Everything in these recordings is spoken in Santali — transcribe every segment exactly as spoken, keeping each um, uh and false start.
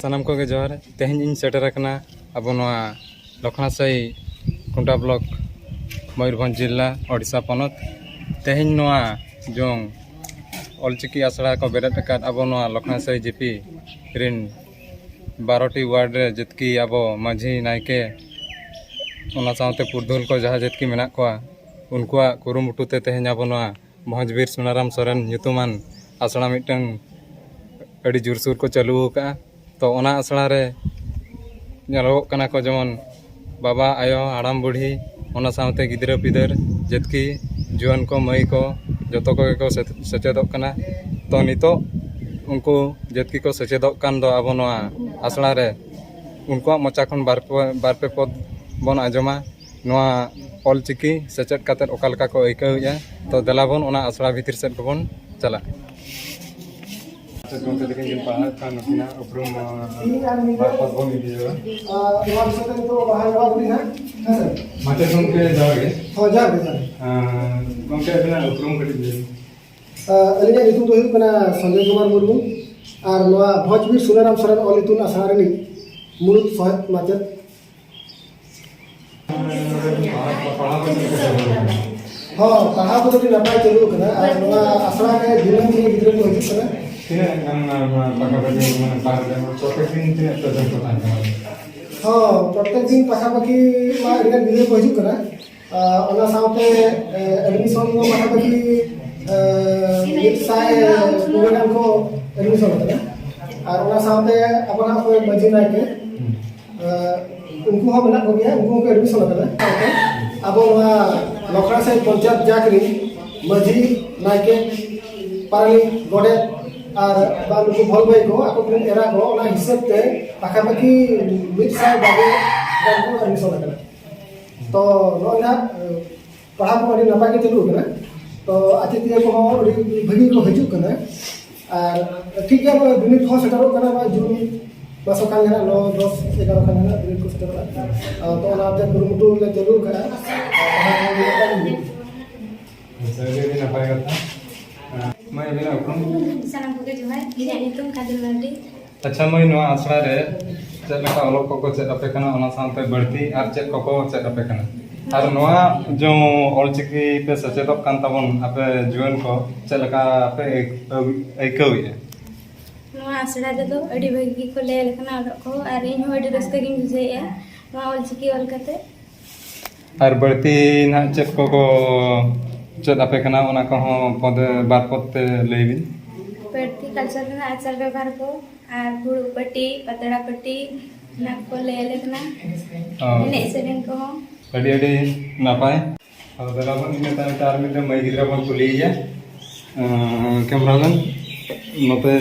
ᱥᱟᱱᱟᱢ ᱠᱚᱜᱮ ᱡᱚᱦᱟᱨ᱾ ᱛᱮᱦᱮᱧ ᱤᱧ ᱥᱮᱴᱮᱨ ᱟᱠᱟᱱᱟ ᱟᱵᱚ ᱱᱚᱣᱟ ᱞᱚᱠᱷᱱᱟᱥᱟᱹᱭ ᱠᱩᱱᱰᱟ ᱵᱞᱚᱠ, ᱢᱚᱭᱩᱨᱵᱷᱚᱸᱡᱽ ᱡᱤᱞᱟ, ᱳᱰᱤᱥᱟ ᱯᱚᱱᱚᱛ᱾ ᱛᱮᱦᱮᱧ ᱱᱚᱣᱟ ᱡᱚᱝ ᱚᱞᱪᱤᱠᱤ ᱟᱥᱲᱟ ᱠᱚ ᱵᱮᱨᱮᱫ ᱟᱠᱟᱫ ᱟᱵᱚ ᱱᱚᱣᱟ ᱞᱚᱠᱷᱱᱟᱥᱟᱹᱭ ᱡᱤᱯᱤ ᱨᱤᱱ ᱵᱟᱨᱚᱴᱤ ᱣᱟᱨᱰ ᱨᱮ ᱡᱮᱛᱠᱤ ᱟᱵᱚ ᱢᱟᱹᱡᱷᱤ, ᱱᱟᱭᱠᱮ, ᱚᱱᱟ ᱥᱟᱶᱛᱮ ᱯᱩᱨᱩᱫᱷᱩᱞ ᱠᱚ ᱡᱟᱦᱟᱸ ᱡᱮᱛᱠᱤ ᱢᱮᱱᱟᱜ ᱠᱚᱣᱟ, ᱩᱱᱠᱩᱣᱟᱜ ᱠᱩᱨᱩᱢᱩᱴᱩ ᱛᱮ ᱛᱮᱦᱮᱧ ᱟᱵᱚ ᱱᱚᱣᱟ ᱵᱷᱚᱸᱡᱽᱵᱤᱨ ᱥᱩᱱᱟᱨᱟᱢ ᱥᱚᱨᱮᱱ ᱧᱩᱛᱩᱢᱟᱱ ᱟᱥᱲᱟ ᱢᱤᱫᱴᱟᱝ ᱟᱹᱰᱤ ᱡᱳᱨᱥᱳᱨ ᱠᱚ ᱪᱟᱹᱞᱩ ᱟᱠᱟᱫᱼᱟ᱾ ᱛᱚ, ᱚᱱᱟ ᱟᱥᱲᱟ ᱨᱮ ᱧᱮᱞᱚᱜᱚᱜ ᱠᱟᱱᱟ ᱠᱚ ᱡᱮᱢᱚᱱ ᱵᱟᱵᱟ, ᱟᱭᱳ, ᱦᱟᱲᱟᱢ, ᱵᱩᱲᱦᱤ, ᱚᱱᱟ ᱥᱟᱶᱛᱮ ᱜᱤᱫᱽᱨᱟᱹ, ᱯᱤᱫᱟᱹᱨ, ᱡᱮᱛᱠᱤ ᱡᱩᱣᱟᱹᱱ ᱠᱚ, ᱢᱟᱹᱭ ᱠᱚ, ᱡᱚᱛᱚ ᱠᱚᱜᱮ ᱠᱚ ᱥᱮ-, ᱥᱮᱪᱮᱫᱚᱜ ᱠᱟᱱᱟ᱾ ᱛᱚ, ᱱᱤᱛᱚᱜ ᱩᱱᱠᱩ ᱡᱮᱛᱠᱤ ᱠᱚ ᱥᱮᱪᱮᱫᱚᱜ ᱠᱟᱱ ᱫᱚ ᱟᱵᱚ ᱱᱚᱣᱟ ᱟᱥᱲᱟ ᱨᱮ, ᱩᱱᱠᱩᱣᱟᱜ ᱢᱚᱪᱟ ᱠᱷᱚᱱ ᱵᱟᱨ ᱯᱮ, ᱵᱟᱨ ᱯᱮ ᱯᱚᱫ ᱵᱚᱱ ᱟᱸᱡᱚᱢᱟ᱾ ᱱᱚᱣᱟ ᱚᱞᱪᱤᱠᱤ ᱥᱮᱪᱮᱫ ᱠᱟᱛᱮᱫ ᱚᱠᱟ ᱞᱮᱠᱟ ᱠᱚ ᱟᱹᱭᱠᱟᱹᱣᱮᱫᱼᱟ᱾ ᱛᱚ, ᱫᱮᱞᱟ ᱵᱚᱱ ᱚᱱᱟ ᱟᱥᱲᱟ ᱵᱷᱤᱛᱤᱨ ᱥᱮᱫ ᱜᱮᱵᱚᱱ ᱪᱟᱞᱟᱜ᱾ ᱟᱪᱪᱷᱟ, ᱜᱚᱢᱠᱮ ᱛᱟᱹᱠᱤᱱ ᱠᱤᱱ ᱯᱟᱲᱦᱟᱣᱮᱫ ᱠᱷᱟᱱ ᱱᱩᱠᱤᱱᱟᱜ ᱩᱯᱨᱩᱢ, ᱤᱧ ᱟᱨ ᱢᱤᱫ ᱵᱟᱨ ᱯᱚᱫ ᱵᱚᱱ ᱤᱫᱤᱭᱟ᱾ ᱟᱨ ᱱᱚᱣᱟ ᱵᱤᱥᱚᱭ ᱛᱮ ᱱᱤᱛᱚᱜ ᱵᱟᱦᱟ ᱡᱚᱦᱟᱨ ᱦᱩᱭ ᱱᱟ, ᱦᱮᱸ ᱥᱮ? ᱢᱟᱪᱮᱫ ᱜᱚᱢᱠᱮ, ᱡᱚᱦᱟᱨ ᱜᱮ᱾ ᱦᱳᱭ, ᱡᱚᱦᱟᱨ ᱜᱮ, ᱡᱚᱦᱟᱨ ᱜᱮ᱾ ᱟᱸ, ᱜᱚᱢᱠᱮ, ᱟᱹᱵᱤᱱᱟᱜ ᱩᱯᱨᱩᱢ ᱠᱟᱹᱴᱤᱡ ᱞᱟᱹᱭ ᱵᱤᱱ᱾ ᱟᱸ, ᱟᱹᱞᱤᱧᱟᱜ ᱧᱩᱛᱩᱢ ᱫᱚ ᱦᱩᱭᱩᱜ ᱠᱟᱱᱟ ᱥᱚᱧᱡᱚᱭ ᱠᱩᱢᱟᱨ ᱢᱩᱨᱢᱩ, ᱟᱨ ᱱᱚᱣᱟ ᱵᱷᱚᱸᱡᱽᱵᱤᱨ ᱥᱩᱱᱟᱨᱟᱢ ᱥᱚᱨᱮᱱ ᱚᱞ ᱤᱛᱩᱱ ᱟᱥᱲᱟ ᱨᱤᱱᱤᱡ ᱢᱩᱬᱩᱫ ᱥᱚᱦᱮᱫ ᱢᱟᱪᱮᱫ᱾ ᱦᱚᱸ, ᱯᱟᱲᱦᱟᱣ ᱠᱚᱫᱚ ᱟᱹᱰᱤ ᱱᱟᱯᱟᱭ ᱪᱟᱹᱞᱩ ᱟᱠᱟᱱᱟ ᱟᱨ ᱱᱚᱣᱟ ᱟᱥᱲᱟ ᱨᱮ ᱫᱤᱱᱟᱹᱢ ᱜᱮ ᱜᱤᱫᱽᱨᱟᱹ ᱠᱚ ᱦᱤᱡᱩᱜ ᱠᱟᱱᱟ᱾ ᱛᱤᱱᱟᱹᱜ ᱜᱟᱱ, ᱟᱸ, ᱯᱟᱠᱟ ᱯᱟᱠᱤ, ᱢᱟᱱᱮ, ᱯᱟᱨ ᱰᱮ, ᱯᱨᱚᱛᱮᱠ ᱫᱤᱱ ᱛᱤᱱᱟᱹᱜ ᱯᱮ ᱫᱚᱞ ᱠᱚ ᱛᱟᱦᱮᱱ ᱠᱟᱱᱟ? ᱦᱚᱸ, ᱯᱨᱚᱛᱮᱠ ᱫᱤᱱ ᱯᱟᱠᱟ ᱯᱟᱠᱤ ᱢᱟ ᱟᱹᱰᱤ ᱜᱟᱱ ᱜᱤᱫᱽᱨᱟᱹ ᱠᱚ ᱦᱤᱡᱩᱜ ᱠᱟᱱᱟ᱾ ᱟᱨ ᱚᱱᱟ ᱥᱟᱶᱛᱮ, ᱮ, admission ᱫᱚ ᱯᱟᱠᱟ ᱯᱟᱠᱤ, ᱮ, ᱢᱤᱫ ᱥᱟᱭ ᱠᱩᱲᱤ ᱜᱟᱱ ᱠᱚ admission ᱟᱠᱟᱱᱟ᱾ ᱟᱨ ᱚᱱᱟ ᱥᱟᱶᱛᱮ ᱟᱵᱚ ᱱᱟᱦᱟᱜ ᱚᱠᱚᱭ ᱢᱟᱹᱡᱷᱤ ᱱᱟᱭᱠᱮ, ᱦᱩᱸ᱾ ᱮ, ᱩᱱᱠᱩ ᱦᱚᱸ ᱢᱮᱱᱟᱜ ᱠᱚᱜᱮᱭᱟ, ᱩᱱᱠᱩ ᱦᱚᱸᱠᱚ admission ᱟᱠᱟᱱᱟ᱾ ᱥᱟᱶᱛᱮ ᱟᱵᱚ ᱱᱚᱣᱟ ᱞᱚᱠᱷᱱᱟᱥᱟᱹᱭ ᱯᱚᱧᱪᱟᱭᱮᱛ ᱡᱟᱠ ᱨᱤᱱ ᱢᱟᱹᱡᱷᱤ, ᱱᱟᱭᱠᱮ, ᱯᱟᱨᱟᱱᱤᱠ, ᱜᱚᱰᱮᱛ ᱟᱨ ᱵᱟᱝ ᱱᱩᱠᱩ ᱵᱷᱚᱞ ᱵᱷᱟᱹᱭ ᱠᱚ ᱟᱠᱚ ᱠᱚᱨᱮᱱ ᱮᱨᱟ ᱠᱚ, ᱚᱱᱟ ᱦᱤᱥᱟᱹᱵ ᱛᱮ ᱯᱟᱠᱟ ᱯᱟᱠᱤ ᱢᱤᱫ ᱥᱟᱭ ᱵᱟᱜᱮ ᱜᱟᱱ ᱠᱚ admission ᱟᱠᱟᱱᱟ᱾ ᱛᱚ ᱱᱚᱜᱼᱚᱭ ᱱᱟᱦᱟᱜ, ᱮ, ᱯᱟᱲᱦᱟᱣ ᱠᱚ ᱟᱹᱰᱤ ᱱᱟᱯᱟᱭ ᱜᱮ ᱪᱟᱹᱞᱩ ᱟᱠᱟᱱᱟ᱾ ᱛᱚ ᱟᱪᱮᱫᱤᱭᱟᱹ ᱠᱚᱦᱚᱸ ᱟᱹᱰᱤ ᱵᱷᱟᱹᱜᱤ ᱠᱚ ᱦᱤᱡᱩᱜ ᱠᱟᱱᱟ᱾ ᱟᱨ ᱴᱷᱤᱠ ᱜᱮᱭᱟ, ᱱᱚᱜᱼᱚᱭ ᱵᱤᱱᱤᱰ ᱠᱚᱦᱚᱸ ᱥᱮᱴᱮᱨᱚᱜ ᱠᱟᱱᱟ, ᱱᱚᱜᱼᱚᱭ ᱡᱩᱱ ᱢᱟᱥ ᱠᱷᱟᱱ ᱜᱮ ᱱᱟᱦᱟᱜ, ᱱᱚ, ᱫᱚᱥ, ᱮᱜᱟᱨᱚ ᱠᱷᱟᱱ ᱜᱮ ᱱᱟᱦᱟᱜ ᱵᱤᱱᱤᱰ ᱠᱚ ᱥᱮᱴᱮᱨᱚᱜᱼᱟ᱾ ᱟᱨ ᱛᱚ ᱚᱱᱟᱛᱮ ᱠᱩᱨᱩᱢᱩᱴᱩ ᱞᱮ ᱪᱟᱹᱞᱩ ᱟᱠᱟᱫᱼᱟ᱾ ᱟᱨ ᱯᱟᱲᱦᱟᱣ ᱠᱚᱦᱚᱸ ᱟᱹᱰᱤ ᱱᱟᱯᱟᱭ ᱜᱮ ᱦᱩᱭᱩᱜ ᱠᱟᱱᱟ᱾ ᱟᱪᱪᱷᱟ, ᱟᱹᱰᱤ, ᱟᱹᱰᱤ ᱱᱟᱯᱟᱭ ᱠᱟᱛᱷᱟ᱾ ᱢᱟᱹᱭ, ᱟᱹᱵᱤᱱᱟᱜ ᱩᱯᱨᱩᱢ? ᱥᱟᱱᱟᱢ ᱠᱚᱜᱮ ᱡᱚᱦᱟᱨ᱾ ᱤᱧᱟᱹᱜ ᱧᱩᱛᱩᱢ ᱠᱟᱡᱚᱞ ᱢᱟᱨᱰᱤ᱾ ᱟᱪᱪᱷᱟ ᱢᱟᱹᱭ, ᱱᱚᱣᱟ ᱟᱥᱲᱟ ᱨᱮ ᱪᱮᱫ ᱞᱮᱠᱟ ᱚᱞᱚᱜ ᱠᱚᱠᱚ ᱪᱮᱫ ᱟᱯᱮ ᱠᱟᱱᱟ, ᱚᱱᱟ ᱥᱟᱶᱛᱮ ᱵᱟᱹᱲᱛᱤ ᱟᱨ ᱪᱮᱫ ᱠᱚᱠᱚ ᱪᱮᱫ ᱟᱯᱮ ᱠᱟᱱᱟ? ᱟᱨ ᱱᱚᱣᱟ ᱡᱚ ᱚᱞᱪᱤᱠᱤ ᱯᱮ ᱥᱮᱪᱮᱫᱚᱜ ᱠᱟᱱ ᱛᱟᱵᱚᱱ ᱟᱯᱮ ᱡᱩᱣᱟᱹᱱ ᱠᱚ, ᱪᱮᱫ ᱞᱮᱠᱟ ᱯᱮ ᱟᱹᱭᱠᱟᱹᱣ-, ᱟᱹᱭᱠᱟᱹᱣᱮᱫᱼᱟ? ᱱᱚᱣᱟ ᱟᱥᱲᱟ ᱨᱮᱫᱚ ᱟᱹᱰᱤ ᱵᱷᱟᱹᱜᱤ ᱜᱮᱠᱚ ᱞᱟᱹᱭ ᱟᱞᱮ ᱠᱟᱱᱟ ᱚᱞᱚᱜ ᱠᱚ, ᱟᱨ ᱤᱧ ᱦᱚᱸ ᱟᱹᱰᱤ ᱨᱟᱹᱥᱠᱟᱹ ᱜᱤᱧ ᱵᱩᱡᱷᱟᱹᱣᱮᱫᱼᱟ ᱱᱚᱣᱟ ᱚᱞᱪᱤᱠᱤ ᱚᱞ ᱠᱟᱛᱮ᱾ ᱟᱨ ᱵᱟᱹᱲᱛᱤ ᱱᱟᱦᱟᱜ ᱪᱮᱫ ᱠᱚᱠᱚ ᱪᱮᱫ ᱟᱯᱮ ᱠᱟᱱᱟ, ᱚᱱᱟ ᱠᱚᱦᱚᱸ ᱯᱚᱫᱮ ᱵᱟᱨ ᱯᱚᱫ ᱛᱮ ᱞᱟᱹᱭ ᱵᱤᱱ᱾ ᱵᱟᱹᱲᱛᱤ culture ᱨᱮᱱᱟᱜ ᱟᱪᱟᱨ ᱵᱮᱵᱚᱦᱟᱨ ᱠᱚ, ᱟᱨ ᱯᱷᱩᱲᱩᱜ ᱯᱟᱹᱴᱤ, ᱯᱟᱛᱲᱟ ᱯᱟᱹᱴᱤ, ᱚᱱᱟ ᱠᱚᱠᱚ ᱞᱟᱹᱭ ᱟᱞᱮ ᱠᱟᱱᱟ᱾ ᱚ᱾ ᱮᱱᱮᱡ ᱥᱮᱨᱮᱧ ᱠᱚᱦᱚᱸ᱾ ᱟᱹᱰᱤ ᱟᱹᱰᱤ ᱱᱟᱯᱟᱭ᱾ ᱟᱫᱚ ᱫᱮᱞᱟ ᱵᱚᱱ, ᱤᱱᱟᱹ ᱛᱟᱭᱚᱢ ᱛᱮ ᱟᱨ ᱢᱤᱫᱴᱮᱱ ᱢᱟᱹᱭ ᱜᱤᱫᱽᱨᱟᱹ ᱵᱚᱱ ᱠᱩᱞᱤᱭᱮᱭᱟ᱾ ᱟᱸ, cameraman, ᱱᱚᱛᱮ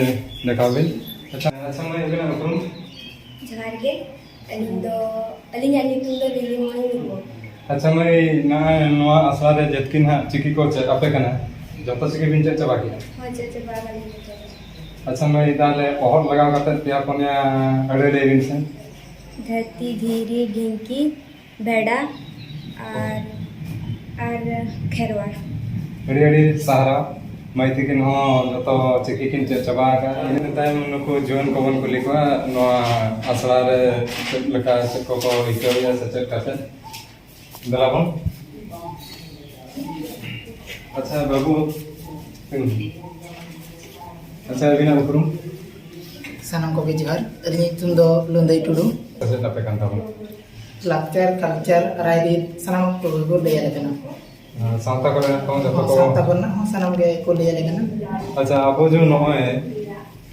ᱫᱮᱠᱷᱟᱣ ᱵᱤᱱ᱾ ᱟᱪᱪᱷᱟ, ᱟᱪᱪᱷᱟ ᱢᱟᱹᱭ, ᱟᱹᱵᱤᱱᱟᱜ ᱩᱯᱨᱩᱢ? ᱡᱚᱦᱟᱨ ᱜᱮ, ᱟᱹᱞᱤᱧ ᱫᱚ, ᱟᱹᱞᱤᱧᱟᱜ ᱧᱩᱛᱩᱢ ᱫᱚ ᱞᱤᱞᱤ ᱢᱚᱦᱮᱱ ᱢᱩᱨᱢᱩ᱾ ᱟᱪᱪᱷᱟ ᱢᱟᱹᱭ, ᱱᱚᱜᱼᱚᱭ ᱱᱚᱣᱟ ᱟᱥᱲᱟ ᱨᱮ ᱡᱮᱛᱠᱤ ᱱᱟᱦᱟᱜ ᱪᱤᱠᱤ ᱠᱚ ᱪᱮᱫ ᱟᱯᱮ ᱠᱟᱱᱟ, ᱡᱚᱛᱚ ᱪᱤᱠᱤ ᱵᱤᱱ ᱪᱮᱫ ᱪᱟᱵᱟ ᱠᱮᱫᱟ? ᱦᱳᱭ, ᱪᱮᱫ ᱪᱟᱵᱟ ᱟᱠᱟᱫᱟᱞᱤᱧ ᱡᱚᱛᱚ ᱜᱮ᱾ ᱟᱪᱪᱷᱟ ᱢᱟᱹᱭ, ᱛᱟᱦᱚᱞᱮ ᱚᱦᱚᱫ ᱞᱟᱜᱟᱣ ᱠᱟᱛᱮ ᱯᱮᱭᱟ ᱯᱩᱱᱭᱟ ᱟᱹᱲᱟᱹ ᱞᱟᱹᱭ ᱵᱤᱱ ᱥᱮ᱾ ᱫᱷᱟᱹᱨᱛᱤ, ᱫᱷᱤᱨᱤ, ᱰᱷᱤᱝᱠᱤ, ᱵᱷᱮᱰᱟ ᱟᱨ, ᱟᱨ ᱠᱷᱮᱨᱣᱟᱲ᱾ ᱟᱹᱰᱤ ᱟᱹᱰᱤ ᱥᱟᱨᱦᱟᱣ᱾ ᱢᱟᱹᱭ ᱛᱟᱹᱠᱤᱱ ᱦᱚᱸ ᱡᱚᱛᱚ ᱪᱤᱠᱤ ᱠᱤᱱ ᱪᱮᱫ ᱪᱟᱵᱟ ᱟᱠᱟᱫᱼᱟ᱾ ᱤᱱᱟᱹ ᱛᱟᱭᱚᱢ ᱱᱩᱠᱩ ᱡᱩᱣᱟᱹᱱ ᱠᱚᱵᱚᱱ ᱠᱩᱞᱤ ᱠᱚᱣᱟ, ᱱᱚᱣᱟ ᱟᱥᱲᱟ ᱨᱮ ᱪᱮᱫ ᱞᱮᱠᱟ, ᱪᱮᱫ ᱠᱚᱠᱚ ᱟᱹᱭᱠᱟᱹᱣᱮᱫᱼᱟ ᱥᱮ ᱪᱮᱫ ᱠᱟᱛᱮ? ᱫᱮᱞᱟ ᱵᱚᱱ᱾ ᱟᱪᱪᱷᱟ ᱵᱟᱹᱵᱩ, ᱟᱪᱪᱷᱟ ᱟᱹᱵᱤᱱᱟᱜ ᱩᱯᱨᱩᱢ? ᱥᱟᱱᱟᱢ ᱠᱚᱜᱮ ᱡᱚᱦᱟᱨ᱾ ᱟᱹᱞᱤᱧᱟᱜ ᱧᱩᱛᱩᱢ ᱫᱚ ᱞᱩᱱᱫᱟᱹᱭ ᱴᱩᱰᱩ᱾ ᱪᱮᱫ ᱟᱯᱮ ᱠᱟᱱ ᱛᱟᱵᱚᱱᱟ? ᱞᱟᱠᱪᱟᱨ, culture, ᱨᱟᱭᱨᱤᱛ ᱥᱟᱱᱟᱢ ᱠᱚᱜᱮ ᱠᱚ ᱞᱟᱹᱭ ᱟᱞᱮ ᱠᱟᱱᱟ᱾ ᱟᱨ ᱥᱟᱶᱛᱟ ᱠᱚᱨᱮᱱᱟᱜ ᱠᱚᱦᱚᱸ ᱡᱚᱛᱚ ᱦᱚᱸ, ᱠᱚ ᱥᱟᱶᱛᱟ ᱠᱚᱨᱮᱱᱟᱜ ᱦᱚᱸ ᱥᱟᱱᱟᱢ ᱜᱮ ᱠᱚ ᱞᱟᱹᱭ ᱟᱞᱮ ᱠᱟᱱᱟ᱾ ᱟᱪᱪᱷᱟ, ᱟᱵᱚ ᱡᱮ ᱱᱚᱜᱼᱚᱭ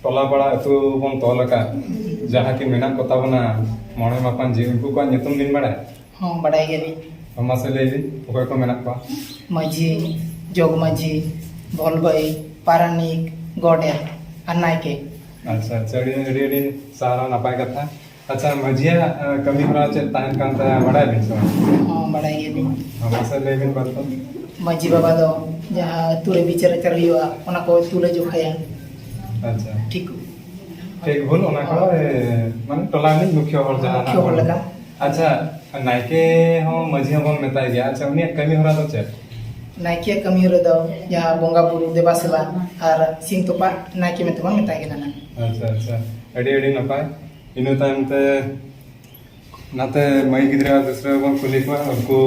ᱴᱚᱞᱟ ᱯᱟᱲᱟ ᱟᱹᱛᱩ ᱵᱚᱱ ᱛᱚᱞ ᱟᱠᱟᱫ, ᱡᱟᱦᱟᱸ ᱠᱤ ᱢᱮᱱᱟᱜ ᱠᱚ ᱛᱟᱵᱚᱱᱟ ᱢᱚᱬᱮ ᱢᱟᱯᱟᱱᱡᱷᱤ, ᱩᱱᱠᱩ ᱠᱚᱣᱟᱜ ᱧᱩᱛᱩᱢ ᱵᱤᱱ ᱵᱟᱲᱟᱭᱟ? ᱦᱚᱸ, ᱵᱟᱲᱟᱭ ᱜᱮᱭᱟᱞᱤᱧ᱾ ᱢᱟᱥᱮ ᱞᱟᱹᱭ ᱵᱤᱱ, ᱚᱠᱚᱭ ᱠᱚ ᱢᱮᱱᱟᱜ ᱠᱚᱣᱟ? ᱢᱟᱹᱡᱷᱤ, ᱡᱚᱜᱽ ᱢᱟᱹᱡᱷᱤ, ᱵᱷᱚᱞᱵᱟᱹᱭ, ᱯᱟᱨᱟᱱᱤᱠ, ᱜᱚᱰᱮᱛ ᱟᱨ ᱱᱟᱭᱠᱮ᱾ ᱟᱪᱪᱷᱟ, ᱟᱪᱪᱷᱟ, ᱟᱹᱰᱤ, ᱟᱹᱰᱤ, ᱟᱹᱰᱤ ᱥᱟᱨᱦᱟᱣ, ᱱᱟᱯᱟᱭ ᱠᱟᱛᱷᱟ᱾ ᱟᱪᱪᱷᱟ, ᱢᱟᱹᱡᱷᱤᱭᱟᱜ, ᱟᱸ, ᱠᱟᱹᱢᱤ ᱦᱚᱨᱟ ᱪᱮᱫ ᱛᱟᱦᱮᱱ ᱠᱟᱱ ᱛᱟᱭᱟ, ᱵᱟᱲᱟᱭ ᱵᱤᱱ ᱥᱮ ᱵᱟᱝ? ᱦᱚᱸ, ᱵᱟᱲᱟᱭ ᱜᱮᱭᱟᱞᱤᱧ᱾ ᱦᱚᱸ, ᱢᱟᱥᱮ ᱞᱟᱹᱭ ᱵᱤᱱ ᱵᱟᱨ ᱯᱮ᱾ ᱢᱟᱹᱡᱷᱤ ᱵᱟᱵᱟ ᱫᱚ ᱡᱟᱦᱟᱸ ᱟᱹᱛᱩ ᱨᱮ ᱵᱤᱪᱟᱹᱨ ᱟᱪᱟᱨ ᱦᱩᱭᱩᱜᱼᱟ, ᱚᱱᱟ ᱠᱚ ᱛᱩᱞᱟᱹ ᱡᱚᱠᱷᱟᱭᱟ᱾ ᱟᱪᱪᱷᱟ᱾ ᱴᱷᱤᱠ᱾ ᱴᱷᱤᱠ ᱵᱷᱩᱞ ᱚᱱᱟ ᱠᱚ, ᱦᱚᱸ᱾ ᱮ, ᱢᱟᱱᱮ ᱴᱚᱞᱟ ᱨᱤᱱᱤᱡ ᱢᱩᱠᱷᱤᱭᱟᱹ ᱦᱚᱲ ᱡᱟᱦᱟᱸ ᱢᱩᱠᱷᱤᱭᱟᱹ ᱦᱚᱲ ᱞᱮᱠᱟ᱾ ᱟᱪᱪᱷᱟ, ᱱᱟᱭᱠᱮ ᱦᱚᱸ ᱢᱟᱹᱡᱷᱤ ᱦᱚᱸᱵᱚᱱ ᱢᱮᱛᱟᱭ ᱜᱮᱭᱟ᱾ ᱟᱪᱪᱷᱟ, ᱩᱱᱤᱭᱟᱜ ᱠᱟᱹᱢᱤ ᱦᱚᱨᱟ ᱫᱚ ᱪᱮᱫ? ᱱᱟᱭᱠᱮᱭᱟᱜ ᱠᱟᱹᱢᱤ ᱦᱚᱨᱟ ᱫᱚ ᱡᱟᱦᱟᱸ ᱵᱚᱸᱜᱟ ᱵᱩᱨᱩ ᱫᱮᱵᱟ ᱥᱮᱵᱟ ᱟᱨ ᱥᱤᱢ ᱛᱚᱯᱟ, ᱱᱟᱭᱠᱮ ᱢᱮᱱᱛᱮ ᱵᱚᱱ ᱢᱮᱛᱟᱭ ᱠᱟᱱᱟ ᱱᱟᱝ᱾ ᱟᱪᱪᱷᱟ, ᱟᱪᱪᱷᱟ᱾ ᱟᱹᱰᱤ ᱟᱹᱰᱤ ᱱᱟᱯᱟᱭ᱾ ᱤᱱᱟᱹ ᱛᱟᱭᱚᱢ ᱛᱮ ᱱᱟᱛᱮ ᱢᱟᱹᱭ ᱜᱤᱫᱽᱨᱟᱹ ᱫᱚᱥᱨᱟ ᱵᱚᱱ ᱠᱩᱞᱤ ᱠᱚᱣᱟ, ᱩᱱᱠᱩ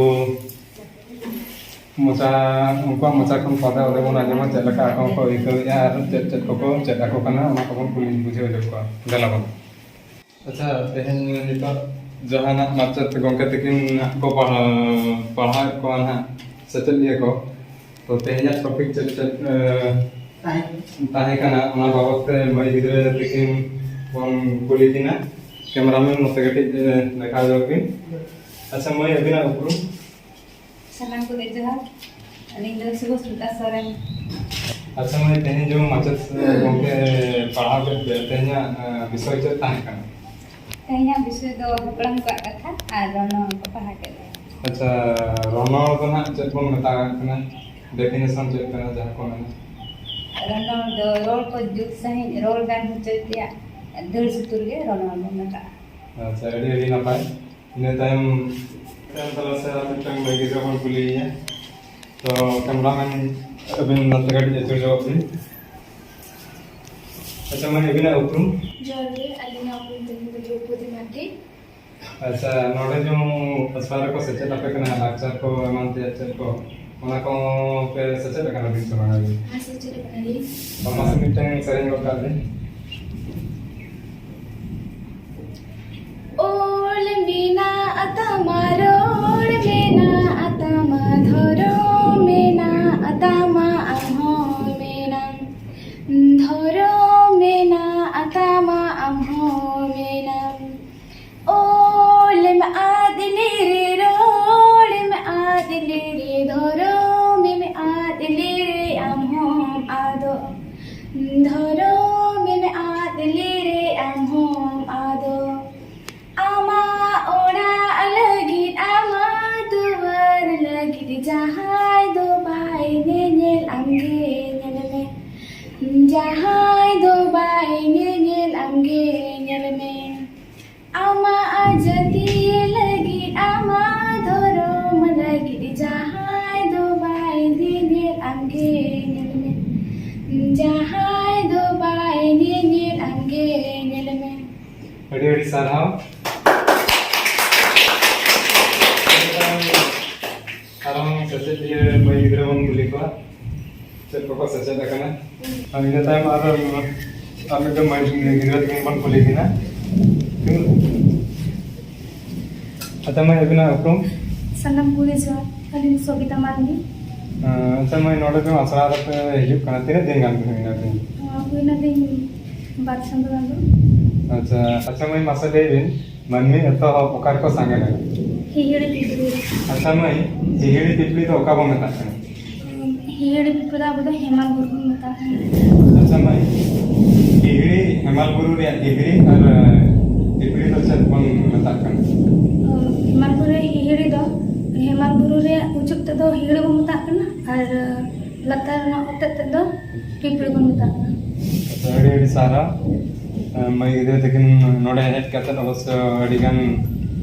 ᱢᱚᱪᱟ, ᱩᱱᱠᱩᱣᱟᱜ ᱢᱚᱪᱟ ᱠᱷᱚᱱ ᱯᱟᱫᱮ ᱚᱸᱰᱮ ᱵᱚᱱ ᱟᱸᱡᱚᱢᱟ ᱪᱮᱫ ᱞᱮᱠᱟ ᱟᱠᱚ ᱦᱚᱸᱠᱚ ᱟᱹᱭᱠᱟᱹᱣᱮᱫᱼᱟ ᱟᱨ ᱪᱮᱫ ᱪᱮᱫ ᱠᱚᱠᱚ ᱪᱮᱫ ᱟᱠᱚ ᱠᱟᱱᱟ, ᱚᱱᱟ ᱠᱚᱵᱚᱱ ᱠᱩᱞᱤ ᱵᱩᱡᱷᱟᱹᱣ ᱧᱚᱜ ᱠᱚᱣᱟ᱾ ᱫᱮᱞᱟ ᱵᱚᱱ᱾ ᱟᱪᱪᱷᱟ, ᱛᱮᱦᱮᱧ ᱱᱤᱛᱚᱜ ᱡᱟᱦᱟᱱᱟᱜ ᱢᱟᱪᱮᱫ ᱜᱚᱢᱠᱮ ᱛᱟᱹᱠᱤᱱ ᱠᱚ ᱯᱟᱲᱦᱟᱣ, ᱯᱟᱲᱦᱟᱣᱮᱫ ᱠᱚᱣᱟ ᱱᱟᱦᱟᱜ ᱥᱮᱪᱮᱫᱤᱭᱟᱹ ᱠᱚ, ᱛᱚ ᱛᱮᱦᱮᱧᱟᱜ ᱴᱚᱯᱤᱠ ᱪᱮᱫ ᱪᱮᱫ ᱮ, ᱛᱟᱦᱮᱸ ᱠᱟᱱᱟ, ᱚᱱᱟ ᱵᱟᱵᱚᱫ ᱛᱮ ᱢᱟᱹᱭ ᱜᱤᱫᱽᱨᱟᱹ ᱛᱟᱹᱠᱤᱱ ᱵᱚᱱ ᱠᱩᱞᱤ ᱠᱤᱱᱟ᱾ ᱠᱮᱢᱮᱨᱟᱢᱮᱱ ᱱᱚᱛᱮ ᱠᱟᱹᱴᱤᱡ ᱮ, ᱫᱮᱠᱷᱟᱣ ᱧᱚᱜ ᱵᱤᱱ᱾ ᱟᱪᱪᱷᱟ ᱢᱟᱹᱭ, ᱟᱹᱵᱤᱱᱟᱜ ᱩᱯᱨᱩᱢ? ᱥᱟᱱᱟᱢ ᱠᱚᱜᱮ ᱡᱚᱦᱟᱨ᱾ ᱟᱹᱞᱤᱧ ᱫᱚ ᱥᱩᱵᱷᱚᱥᱢᱤᱛᱟ ᱥᱚᱨᱮᱱ᱾ ᱟᱪᱪᱷᱟ ᱢᱟᱹᱭ, ᱛᱮᱦᱮᱧ ᱡᱮᱢᱚᱱ ᱢᱟᱪᱮᱫ ᱜᱚᱢᱠᱮ ᱯᱟᱲᱦᱟᱣ ᱠᱮᱫ ᱯᱮ, ᱛᱮᱦᱮᱧᱟᱜ ᱮ, ᱵᱤᱥᱚᱭ ᱪᱮᱫ ᱛᱟᱦᱮᱸ ᱠᱟᱱᱟ? ᱛᱮᱦᱮᱧᱟᱜ ᱵᱤᱥᱚᱭ ᱫᱚ ᱦᱟᱯᱲᱟᱢ ᱠᱚᱣᱟᱜ ᱠᱟᱛᱷᱟ ᱟᱨ ᱨᱚᱱᱚᱲ ᱠᱚ ᱯᱟᱲᱦᱟᱣ ᱠᱮᱫ ᱞᱮᱭᱟ᱾ ᱟᱪᱪᱷᱟ, ᱨᱚᱱᱚᱲ ᱫᱚ ᱱᱟᱦᱟᱜ ᱪᱮᱫ ᱵᱚᱱ ᱢᱮᱛᱟᱜ ᱠᱟᱱᱟ? ᱰᱮᱯᱷᱤᱱᱮᱥᱚᱱ ᱪᱮᱫ ᱠᱟᱱᱟ ᱡᱟᱦᱟᱸ ᱠᱚ ᱢᱮᱱᱟ? ᱨᱚᱱᱚᱲ ᱫᱚ ᱨᱚᱲ ᱠᱚ ᱡᱩᱛ ᱥᱟᱺᱦᱤᱡ ᱨᱚᱲ ᱜᱟᱱ ᱦᱚᱪᱚᱭ ᱛᱮᱭᱟᱜ ᱫᱟᱹᱲ ᱥᱩᱛᱩᱨ ᱜᱮ ᱨᱚᱱᱚᱲ ᱵᱚᱱ ᱢᱮᱛᱟᱜᱼᱟ᱾ ᱟᱪᱪᱷᱟ, ᱟᱹᱰᱤ ᱟᱹᱰᱤ ᱱᱟᱯᱟᱭ᱾ ᱤᱱᱟᱹ ᱛᱟᱭᱚᱢ, ᱛᱟᱭᱚᱢ ᱛᱟᱞᱟ ᱥᱮ ᱟᱨ ᱢᱤᱫᱴᱟᱝ ᱢᱟᱹᱭ ᱜᱤᱫᱽᱨᱟᱹ ᱵᱚᱱ ᱠᱩᱞᱤᱭᱮᱭᱟ᱾ ᱛᱚ ᱠᱮᱢᱨᱟᱢᱮᱱ, ᱟᱹᱵᱤᱱ ᱱᱚᱛᱮ ᱠᱟᱹᱴᱤᱡ ᱟᱹᱪᱩᱨ ᱧᱚᱜᱚᱜ ᱵᱤᱱ᱾ ᱟᱪᱪᱷᱟ ᱢᱟᱹᱭ, ᱟᱹᱵᱤᱱᱟᱜ ᱩᱯᱨᱩᱢ? ᱡᱚᱦᱟᱨ ᱜᱮ, ᱟᱹᱞᱤᱧᱟᱜ ᱩᱯᱨᱩᱢ ᱛᱟᱹᱞᱤᱧ ᱫᱚ ᱫᱨᱚᱣᱯᱚᱫᱤ ᱢᱟᱨᱰᱤ᱾ ᱟᱪᱪᱷᱟ, ᱱᱚᱰᱮ ᱡᱮ ᱟᱥᱲᱟ ᱨᱮᱠᱚ ᱥᱮᱪᱮᱫ ᱟᱯᱮ ᱠᱟᱱᱟ, ᱞᱟᱠᱪᱟᱨ ᱠᱚ ᱮᱢᱟᱱ ᱛᱮᱭᱟᱜ ᱪᱮᱫ ᱠᱚ, ᱚᱱᱟ ᱠᱚ ᱯᱮ ᱥᱮᱪᱮᱫ ᱟᱠᱟᱱᱟ ᱵᱤᱱ ᱥᱮ ᱵᱟᱝᱟ ᱵᱤᱱ? ᱦᱮᱸ, ᱥᱮᱪᱮᱫ ᱟᱠᱟᱱᱟᱞᱤᱧ᱾ ᱢᱟᱥᱮ ᱢᱤᱫᱴᱟᱝ ᱥᱮᱨᱮᱧ ᱜᱚᱫ ᱠᱟᱜ ᱵᱤᱱ᱾ ᱚᱞ ᱢᱮᱱᱟᱜ ᱛᱟᱢᱟ, ᱨᱚᱲ ᱢᱮᱱᱟᱜ ᱛᱟᱢᱟ, ᱫᱷᱚᱨᱚᱢ ᱢᱮᱱᱟᱜ ᱛᱟᱢᱟ, ᱟᱢ ᱦᱚᱸ ᱢᱮᱱᱟᱢ᱾ ᱫᱷᱚᱨᱚᱢ ᱢᱮᱱᱟᱜ ᱛᱟᱢᱟ, ᱟᱢ ᱦᱚᱸ ᱢᱮᱱᱟᱢ᱾ ᱚᱞᱮᱢ ᱟᱫ ᱞᱮᱨᱮ, ᱨᱚᱲᱮᱢ ᱟᱫ ᱞᱮᱨᱮ, ᱫᱷᱚᱨᱚᱢᱮᱢ ᱟᱫ ᱞᱮᱨᱮ, ᱟᱢ ᱦᱚᱸᱢ ᱟᱫᱚᱜ᱾ ᱫᱷᱚᱨᱚᱢᱮᱢ ᱟᱫ ᱞᱮᱨᱮ, ᱟᱢ ᱦᱚᱸᱢ ᱟᱫᱚᱜ᱾ ᱟᱢᱟᱜ ᱚᱲᱟᱜ ᱞᱟᱹᱜᱤᱫ, ᱟᱢᱟᱜ ᱫᱩᱣᱟᱹᱨ ᱞᱟᱹᱜᱤᱫ, ᱡᱟᱦᱟᱸᱭ ᱫᱚ ᱵᱟᱭ ᱧᱮᱧᱮᱞ, ᱟᱢᱜᱮ ᱧᱮᱞ ᱢᱮ᱾ ᱡᱟᱦᱟᱸᱭ ᱫᱚ ᱵᱟᱭ ᱧᱮᱧᱮᱞ, ᱟᱢᱜᱮ ᱧᱮᱞ ᱢᱮ᱾ ᱟᱢᱟᱜ ᱡᱟᱹᱛᱤ ᱞᱟᱹᱜᱤᱫ, ᱟᱢᱟᱜ ᱫᱷᱚᱨᱚᱢ ᱞᱟᱹᱜᱤᱫ, ᱡᱟᱦᱟᱸᱭ ᱫᱚ ᱵᱟᱭ ᱧᱮᱧᱮᱞ, ᱟᱢᱜᱮ ᱧᱮᱞ ᱢᱮ᱾ ᱡᱟᱦᱟᱸᱭ ᱫᱚ ᱵᱟᱭ ᱧᱮᱧᱮᱞ, ᱟᱢᱜᱮ ᱧᱮᱞ ᱢᱮ᱾ ᱥᱟᱨᱦᱟᱣ᱾ ᱟᱨᱦᱚᱸ ᱥᱮᱪᱮᱫᱤᱭᱟᱹ ᱢᱟᱹᱭ ᱜᱤᱫᱽᱨᱟᱹ ᱵᱚᱱ ᱠᱩᱞᱤ ᱠᱚᱣᱟ, ᱪᱮᱫ ᱠᱚᱠᱚ ᱥᱮᱪᱮᱫ ᱟᱠᱟᱱᱟ᱾ ᱟᱨ ᱤᱱᱟᱹ ᱛᱟᱭᱚᱢ ᱟᱨ, ᱟᱨ ᱢᱤᱫᱴᱮᱱ ᱢᱟᱹᱭ ᱜᱤᱫᱽᱨᱟᱹ ᱛᱟᱹᱠᱤᱱ ᱵᱚᱱ ᱠᱩᱞᱤ ᱠᱤᱱᱟ᱾ ᱟᱪᱪᱷᱟ ᱢᱟᱹᱭ, ᱟᱹᱵᱤᱱᱟᱜ ᱩᱯᱨᱩᱢ? ᱥᱟᱱᱟᱢ ᱠᱚᱜᱮ ᱡᱚᱦᱟᱨ, ᱟᱹᱞᱤᱧ ᱥᱚᱵᱤᱛᱟ ᱢᱟᱨᱰᱤ᱾ ᱟᱪᱪᱷᱟ ᱢᱟᱹᱭ, ᱱᱚᱰᱮ ᱫᱚ ᱟᱥᱲᱟ ᱨᱮᱯᱮ ᱦᱤᱡᱩᱜ ᱠᱟᱱᱟ, ᱛᱤᱱᱟᱹᱜ ᱫᱤᱱ ᱜᱟᱱ ᱯᱮ ᱦᱩᱭᱱᱟ ᱯᱮ? ᱦᱩᱭᱱᱟᱞᱤᱧ ᱵᱟᱨ ᱪᱟᱸᱫᱳ ᱜᱟᱱ ᱫᱚ᱾ ᱟᱪᱪᱷᱟ, ᱟᱪᱪᱷᱟ ᱢᱟᱹᱭ, ᱢᱟᱥᱮ ᱞᱟᱹᱭ ᱵᱤᱱ, ᱢᱟᱹᱱᱢᱤ ᱮᱛᱚᱦᱚᱵ ᱚᱠᱟ ᱨᱮᱠᱚ ᱥᱟᱸᱜᱮ ᱞᱮᱱᱟ? ᱦᱤᱦᱤᱲᱤ ᱯᱤᱯᱤᱲᱤ᱾ ᱟᱪᱪᱷᱟ ᱢᱟᱹᱭ, ᱦᱤᱦᱤᱲᱤ ᱯᱤᱯᱤᱲᱤ ᱫᱚ ᱚᱠᱟ ᱵᱚ ᱢᱮᱛᱟᱜ ᱠᱟᱱᱟ? ᱦᱤᱦᱤᱲᱤ ᱯᱤᱯᱤᱲᱤ ᱫᱚ ᱟᱵᱚ ᱫᱚ ᱦᱮᱢᱟᱞ ᱵᱩᱨᱩ ᱵᱚᱱ ᱢᱮᱛᱟᱜ ᱠᱟᱱᱟ᱾ ᱟᱪᱪᱷᱟ ᱢᱟᱹᱭ, ᱦᱤᱦᱤᱲᱤ, ᱦᱮᱢᱟᱞ ᱵᱩᱨᱩ ᱨᱮᱭᱟᱜ ᱦᱤᱦᱤᱲᱤ ᱟᱨ, ᱮ, ᱯᱤᱯᱤᱲᱤ ᱫᱚ ᱪᱮᱫ ᱵᱚᱱ ᱢᱮᱛᱟᱜ ᱠᱟᱱᱟ? ᱦᱮᱢᱟᱞ ᱵᱩᱨᱩ ᱨᱮ ᱦᱤᱦᱤᱲᱤ ᱫᱚ ᱦᱮᱢᱟᱞ ᱵᱩᱨᱩ ᱨᱮᱭᱟᱜ ᱩᱪᱩᱯ ᱛᱮᱫᱚ ᱦᱤᱦᱤᱲᱤ ᱵᱚᱱ ᱢᱮᱛᱟᱜ ᱠᱟᱱᱟ ᱟᱨ ᱞᱟᱛᱟᱨ ᱨᱮᱱᱟᱜ ᱚᱛᱮᱫ ᱛᱮᱫ ᱫᱚ ᱯᱤᱯᱤᱲᱤ ᱵᱚᱱ ᱢᱮᱛᱟᱜ ᱠᱟᱱᱟ᱾ ᱟᱪᱪᱷᱟ, ᱟᱹᱰᱤ ᱟᱹᱰᱤ ᱥᱟᱨᱦᱟᱣ᱾ ᱮ, ᱢᱟᱹᱭ ᱜᱤᱫᱽᱨᱟᱹ ᱛᱟᱹᱠᱤᱱ ᱱᱚᱰᱮ ᱦᱮᱡ ᱠᱟᱛᱮ ᱚᱵᱚᱥᱥᱚ ᱟᱹᱰᱤ ᱜᱟᱱ,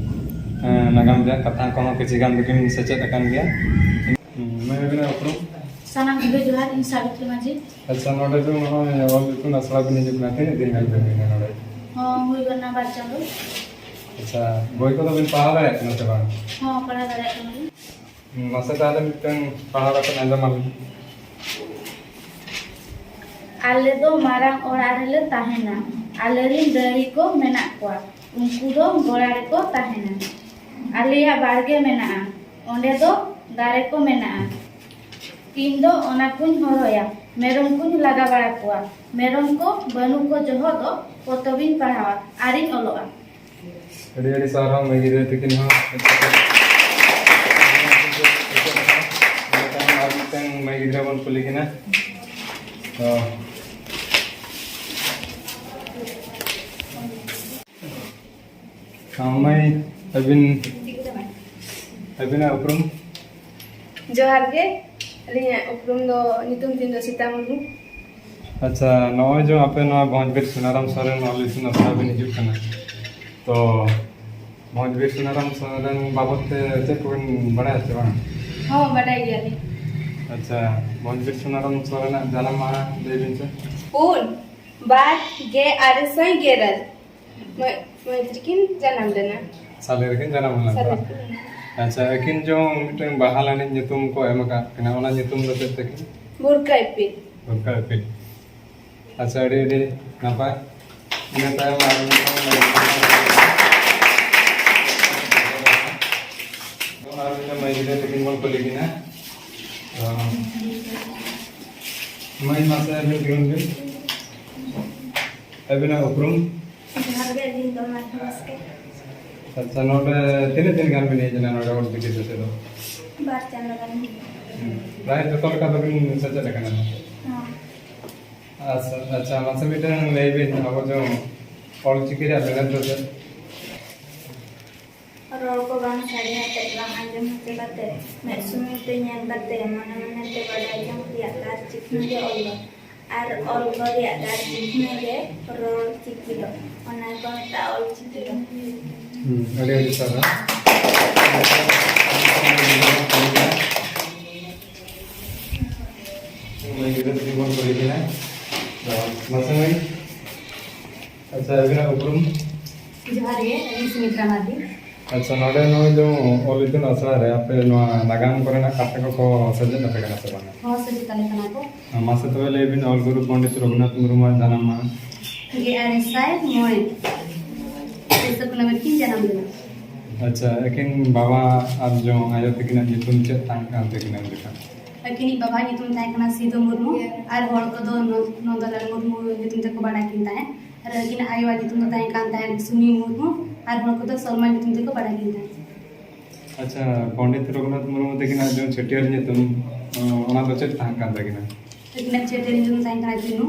ᱮ, ᱱᱟᱜᱟᱢ ᱨᱮᱭᱟᱜ ᱠᱟᱛᱷᱟ ᱠᱚᱦᱚᱸ ᱠᱤᱪᱷᱤ ᱜᱟᱱ ᱫᱚᱠᱤᱱ ᱥᱮᱪᱮᱫ ᱟᱠᱟᱱ ᱜᱮᱭᱟ᱾ ᱦᱩᱸ, ᱢᱟᱹᱭ ᱟᱹᱵᱤᱱᱟᱜ ᱩᱯᱨᱩᱢ? ᱥᱟᱱᱟᱢ ᱠᱚᱜᱮ ᱡᱚᱦᱟᱨ, ᱤᱧ ᱥᱟᱵᱤᱛᱨᱤ ᱢᱟᱹᱡᱷᱤ᱾ ᱟᱪᱪᱷᱟ, ᱱᱚᱰᱮ ᱫᱚ ᱱᱚᱜᱼᱚᱭ ᱚᱞ ᱤᱛᱩᱱ ᱟᱥᱲᱟ ᱵᱤᱱ ᱦᱤᱡᱩᱜ ᱠᱟᱱᱟ, ᱛᱤᱱᱟᱹᱜ ᱫᱤᱱ ᱜᱟᱱ ᱵᱤᱱ ᱦᱩᱭᱱᱟ ᱱᱚᱰᱮ? ᱦᱚᱸ, ᱦᱩᱭ ᱜᱚᱫ ᱮᱱᱟ ᱵᱟᱨ ᱪᱟᱸᱫᱚ᱾ ᱟᱪᱪᱷᱟ, ᱵᱳᱭ ᱠᱚᱫᱚ ᱵᱤᱱ ᱯᱟᱲᱦᱟᱣ ᱫᱟᱲᱮᱭᱟᱜ ᱠᱟᱱᱟ ᱥᱮ ᱵᱟᱝ? ᱦᱚᱸ, ᱯᱟᱲᱦᱟᱣ ᱫᱟᱲᱮᱭᱟᱜ ᱠᱟᱱᱟᱞᱤᱧ᱾ ᱢᱟᱥᱮ ᱛᱟᱦᱚᱞᱮ ᱢᱤᱫᱴᱟᱝ ᱯᱟᱲᱦᱟᱣ ᱠᱟᱛᱮ ᱟᱸᱡᱚᱢ ᱟᱞᱮ ᱢᱮ᱾ ᱟᱞᱮ ᱫᱚ ᱢᱟᱨᱟᱝ ᱚᱲᱟᱜ ᱨᱮᱞᱮ ᱛᱟᱦᱮᱱᱟ᱾ ᱟᱞᱮᱨᱤᱱ ᱫᱟᱹᱭ ᱠᱚ ᱢᱮᱱᱟᱜ ᱠᱚᱣᱟ᱾ ᱩᱱᱠᱩ ᱫᱚ ᱜᱚᱲᱟ ᱨᱮᱠᱚ ᱛᱟᱦᱮᱱᱟ᱾ ᱟᱞᱮᱭᱟᱜ ᱵᱟᱲᱜᱮ ᱢᱮᱱᱟᱜᱼᱟ᱾ ᱚᱸᱰᱮ ᱫᱚ ᱫᱟᱨᱮ ᱠᱚ ᱢᱮᱱᱟᱜᱼᱟ᱾ ᱤᱧ ᱫᱚ ᱚᱱᱟ ᱠᱚᱧ ᱦᱚᱨᱚᱭᱟ᱾ ᱢᱮᱨᱚᱢ ᱠᱚᱧ ᱞᱟᱜᱟ ᱵᱟᱲᱟ ᱠᱚᱣᱟ᱾ ᱢᱮᱨᱚᱢ ᱠᱚ ᱵᱟᱹᱱᱩᱜ ᱠᱚ ᱡᱚᱦᱚᱜ ᱫᱚ ᱯᱚᱛᱚᱵᱤᱧ ᱯᱟᱲᱦᱟᱣᱟ ᱟᱨᱤᱧ ᱚᱞᱚᱜᱼᱟ᱾ ᱟᱹᱰᱤ ᱟᱹᱰᱤ ᱥᱟᱨᱦᱟᱣ ᱢᱟᱹᱭ ᱜᱤᱫᱽᱨᱟᱹ ᱛᱟᱹᱠᱤᱱ ᱦᱚᱸ᱾ ᱟᱨ ᱢᱤᱫᱴᱟᱝ ᱢᱟᱹᱭ ᱜᱤᱫᱽᱨᱟᱹ ᱵᱚᱱ ᱠᱩᱞᱤ ᱠᱤᱱᱟ᱾ ᱛᱚ, ᱦᱚᱸ, ᱢᱟᱹᱭ, ᱟᱹᱵᱤᱱ, ᱟᱹᱵᱤᱱᱟᱜ ᱩᱯᱨᱩᱢ? ᱡᱚᱦᱟᱨ ᱜᱮ, ᱟᱹᱞᱤᱧᱟᱜ ᱩᱯᱨᱩᱢ ᱫᱚ, ᱧᱩᱛᱩᱢ ᱛᱤᱧ ᱫᱚ ᱥᱤᱛᱟ ᱢᱩᱨᱢᱩ᱾ ᱟᱪᱪᱷᱟ, ᱱᱚᱜᱼᱚᱭ ᱡᱮ ᱟᱯᱮ ᱱᱚᱣᱟ ᱵᱷᱚᱸᱡᱽ ᱵᱤᱨ ᱥᱩᱱᱟᱨᱟᱢ ᱥᱚᱨᱮᱱ ᱚᱞ ᱤᱛᱩᱱ ᱟᱥᱲᱟ ᱵᱤᱱ ᱦᱤᱡᱩᱜ ᱠᱟᱱᱟ, ᱛᱚ ᱵᱷᱚᱸᱡᱽ ᱵᱤᱨ ᱥᱩᱱᱟᱨᱟᱢ ᱥᱚᱨᱮᱱ ᱵᱟᱵᱚᱫ ᱛᱮ ᱪᱮᱫ ᱠᱚᱵᱤᱱ ᱵᱟᱲᱟᱭᱟ ᱥᱮ ᱵᱟᱝ? ᱦᱚᱸ, ᱵᱟᱰᱟᱭ ᱜᱮᱭᱟᱞᱤᱧ᱾ ᱟᱪᱪᱷᱟ, ᱵᱷᱚᱸᱡᱽ ᱵᱤᱨ ᱥᱩᱱᱟᱨᱟᱢ ᱥᱚᱨᱮᱱᱟᱜ ᱡᱟᱱᱟᱢ ᱢᱟᱦᱟ ᱞᱟᱹᱭ ᱵᱤᱱ ᱥᱮ᱾ ᱯᱩᱱ ᱵᱟᱨ ᱜᱮ ᱟᱨᱮ ᱥᱟᱭ ᱜᱮᱞ ᱤᱨᱟᱹᱞ᱾ ᱢᱟᱹᱭ, ᱢᱟᱹᱦᱤᱛ ᱨᱮᱠᱤᱱ ᱡᱟᱱᱟᱢ ᱞᱮᱱᱟ᱾ ᱥᱟᱞᱮ ᱨᱮᱠᱤᱱ ᱡᱟᱱᱟᱢ ᱞᱮᱱᱟ᱾ ᱥᱟᱞᱮ ᱛᱚ? ᱨᱮᱠᱤᱱ᱾ ᱟᱪᱪᱷᱟ, ᱟᱹᱠᱤᱱ ᱡᱚᱝ ᱢᱤᱫᱴᱟᱝ ᱵᱟᱦᱟ ᱞᱟᱹᱱᱤᱡ ᱧᱩᱛᱩᱢ ᱠᱚ ᱮᱢ ᱟᱠᱟᱫ ᱠᱤᱱᱟ, ᱚᱱᱟ ᱧᱩᱛᱩᱢ ᱫᱚ ᱪᱮᱫ ᱛᱟᱹᱠᱤᱱ? ᱵᱷᱩᱨᱠᱟᱹ ᱤᱯᱤᱞ᱾ ᱵᱷᱩᱨᱠᱟᱹ ᱤᱯᱤᱞ᱾ ᱟᱪᱪᱷᱟ, ᱟᱹᱰᱤ ᱟᱹᱰᱤ ᱱᱟᱯᱟᱭ᱾ ᱤᱱᱟᱹ ᱛᱟᱭᱚᱢ ᱟᱨ ᱢᱤᱫᱴᱟᱝ ᱟᱨ ᱢᱤᱫᱴᱟᱝ ᱢᱟᱹᱭ ᱜᱤᱫᱽᱨᱟᱹ ᱛᱟᱹᱠᱤᱱ ᱵᱚᱱ ᱠᱩᱞᱤ ᱠᱤᱱᱟ᱾ ᱛᱚ, ᱢᱟᱹᱭ, ᱢᱟᱥᱮ ᱟᱹᱵᱤᱱ ᱛᱤᱸᱜᱩᱱ ᱵᱤᱱ᱾ ᱟᱹᱵᱤᱱᱟᱜ ᱩᱯᱨᱩᱢ? ᱡᱚᱦᱟᱨ ᱜᱮ, ᱟᱹᱞᱤᱧ ᱫᱚ ᱢᱟᱹᱱᱤ ᱵᱟᱥᱠᱮ᱾ ᱟᱪᱪᱷᱟ, ᱱᱚᱰᱮ ᱛᱤᱱᱟᱹᱜ ᱫᱤᱱ ᱜᱟᱱ ᱵᱤᱱ ᱦᱮᱡ ᱮᱱᱟ ᱱᱚᱰᱮ ᱚᱞ ᱪᱤᱠᱤ ᱥᱮᱪᱮᱫᱚᱜ? ᱵᱟᱨ ᱪᱟᱸᱫᱳ ᱜᱟᱱ ᱦᱩᱭᱩᱜᱼᱟ᱾ ᱦᱩᱸ᱾ ᱯᱨᱟᱭ ᱡᱚᱛᱚ ᱞᱮᱠᱟ ᱫᱚᱵᱤᱱ ᱥᱮᱪᱮᱫ ᱟᱠᱟᱱᱟ? ᱦᱚᱸ᱾ ᱟᱪᱪᱷᱟ, ᱟᱪᱪᱷᱟ, ᱢᱟᱥᱮ ᱢᱤᱫᱴᱟᱝ ᱞᱟᱹᱭ ᱵᱤᱱ, ᱟᱵᱚ ᱡᱚ ᱚᱞ ᱪᱤᱠᱤ ᱨᱮᱭᱟᱜ ᱢᱮᱱᱮᱛ ᱫᱚ ᱪᱮᱫ? ᱨᱚᱲ ᱠᱚ ᱵᱟᱝ ᱥᱟᱰᱮ ᱟᱛᱮᱫ, ᱵᱟᱝ ᱟᱸᱡᱚᱢ ᱦᱚᱪᱚ ᱠᱟᱛᱮ, ᱢᱮᱫ ᱥᱩᱢᱩᱝ ᱛᱮ ᱧᱮᱞ ᱠᱟᱛᱮ, ᱢᱚᱱᱮ ᱢᱚᱱᱮ ᱛᱮ ᱵᱟᱰᱟᱭ ᱡᱚᱝ ᱨᱮᱭᱟᱜ ᱠᱟᱨ ᱪᱤᱠᱷᱱᱟᱹ ᱜᱮ ᱚᱞ ᱫᱚ᱾ ᱟᱨ ᱚᱞ ᱠᱚ ᱨᱮᱭᱟᱜ ᱫᱟᱲᱮ ᱪᱤᱠᱷᱱᱟᱹ ᱜᱮ ᱨᱚᱲ ᱪᱤᱠᱤ ᱫᱚ᱾ ᱚᱱᱟ ᱠᱚ ᱢᱮᱛᱟᱜᱼᱟ ᱚᱞ ᱪᱤᱠᱤ ᱫᱚ᱾ ᱦᱩᱸ, ᱟᱹᱰᱤ ᱟᱹᱰᱤ ᱥᱟᱨᱦᱟᱣ᱾ ᱢᱟᱹᱭ ᱜᱤᱫᱽᱨᱟᱹ ᱛᱟᱹᱠᱤᱱ ᱵᱚᱱ ᱠᱩᱞᱤ ᱠᱤᱱᱟ᱾ ᱢᱟᱥᱮ ᱢᱟᱹᱭ, ᱟᱪᱪᱷᱟ, ᱟᱹᱵᱤᱱᱟᱜ ᱩᱯᱨᱩᱢ? ᱡᱚᱦᱟᱨ ᱜᱮ, ᱟᱹᱞᱤᱧ ᱥᱩᱢᱤᱛᱨᱟ ᱢᱟᱨᱰᱤ᱾ ᱟᱪᱪᱷᱟ, ᱱᱚᱰᱮ ᱱᱚᱜᱼᱚᱭ ᱡᱮ ᱚᱞ ᱤᱛᱩᱱ ᱟᱥᱲᱟ ᱨᱮ ᱟᱯᱮ ᱱᱚᱣᱟ ᱱᱟᱜᱟᱢ ᱠᱚᱨᱮᱱᱟᱜ ᱠᱟᱛᱷᱟ ᱠᱚᱠᱚ ᱥᱮᱪᱮᱫ ᱟᱯᱮ ᱠᱟᱱᱟ ᱥᱮ ᱵᱟᱝᱟ? ᱦᱚᱸ, ᱥᱮᱪᱮᱫ ᱟᱞᱮ ᱠᱟᱱᱟ ᱠᱚ᱾ ᱢᱟᱥᱮ ᱛᱚᱵᱮ ᱞᱟᱹᱭ ᱵᱤᱱ, ᱚᱞ ᱜᱩᱨᱩ ᱯᱚᱱᱰᱤᱛ ᱨᱚᱜᱷᱩᱱᱟᱛᱷ ᱢᱩᱨᱢᱩᱣᱟᱜ ᱡᱟᱱᱟᱢ ᱢᱟᱦᱟ? ᱜᱮᱞ ᱟᱨᱮ ᱥᱟᱭ ᱢᱚᱬᱮ ᱵᱟᱹᱭᱥᱟᱹᱠᱷ ᱠᱩᱱᱟᱹᱢᱤ ᱨᱮᱠᱤᱱ ᱡᱟᱱᱟᱢ ᱞᱮᱱᱟ᱾ ᱟᱪᱪᱷᱟ, ᱟᱹᱠᱤᱱ ᱵᱟᱵᱟ ᱟᱨ ᱡᱚᱝ ᱟᱭᱳ ᱛᱟᱹᱠᱤᱱᱟᱜ ᱧᱩᱛᱩᱢ ᱪᱮᱫ ᱛᱟᱦᱮᱸ ᱠᱟᱱ ᱛᱟᱹᱠᱤᱱᱟ ᱩᱱ ᱡᱚᱠᱷᱚᱱ? ᱟᱹᱠᱤᱱᱤᱡ ᱵᱟᱵᱟ ᱧᱩᱛᱩᱢ ᱛᱟᱦᱮᱸ ᱠᱟᱱᱟ ᱥᱤᱫᱩ ᱢᱩᱨᱢᱩ, ᱟᱨ ᱦᱚᱲ ᱠᱚᱫᱚ ᱱᱚ-, ᱱᱚᱱᱫᱚᱞᱟᱞ ᱢᱩᱨᱢᱩ ᱧᱩᱛᱩᱢ ᱛᱮᱠᱚ ᱵᱟᱲᱟᱭ ᱠᱤᱱ ᱛᱟᱦᱮᱸᱫ᱾ ᱟᱨ ᱟᱹᱠᱤᱱᱟᱜ ᱟᱭᱳᱣᱟᱜ ᱧᱩᱛᱩᱢ ᱫᱚ ᱛᱟᱦᱮᱸ ᱠᱟᱱ ᱛᱟᱦᱮᱸᱫ ᱥᱩᱢᱤ ᱢᱩᱨᱢᱩ, ᱟᱨ ᱦᱚᱲ ᱠᱚᱫᱚ ᱥᱚᱞᱢᱟ ᱧᱩᱛᱩᱢ ᱛᱮᱠᱚ ᱵᱟᱲᱟᱭ ᱠᱤᱱ ᱛᱟᱦᱮᱸᱫ᱾ ᱟᱪᱪᱷᱟ, ᱯᱚᱱᱰᱤᱛ ᱨᱚᱜᱷᱩᱱᱟᱛᱷ ᱢᱩᱨᱢᱩ ᱛᱟᱹᱠᱤᱱᱟᱜ ᱡᱚᱝ ᱪᱷᱟᱹᱴᱭᱟᱹᱨ ᱧᱩᱛᱩᱢ, ᱚ, ᱚᱱᱟ ᱫᱚ ᱪᱮᱫ ᱛᱟᱦᱮᱸ ᱠᱟᱱ ᱛᱟᱹᱠᱤᱱᱟ? ᱟᱹᱠᱤᱱᱟᱜ ᱪᱷᱟᱹᱴᱭᱟᱹᱨ ᱧᱩᱛᱩᱢ ᱛᱟᱦᱮᱸ ᱠᱟᱱᱟ ᱪᱩᱱᱩ᱾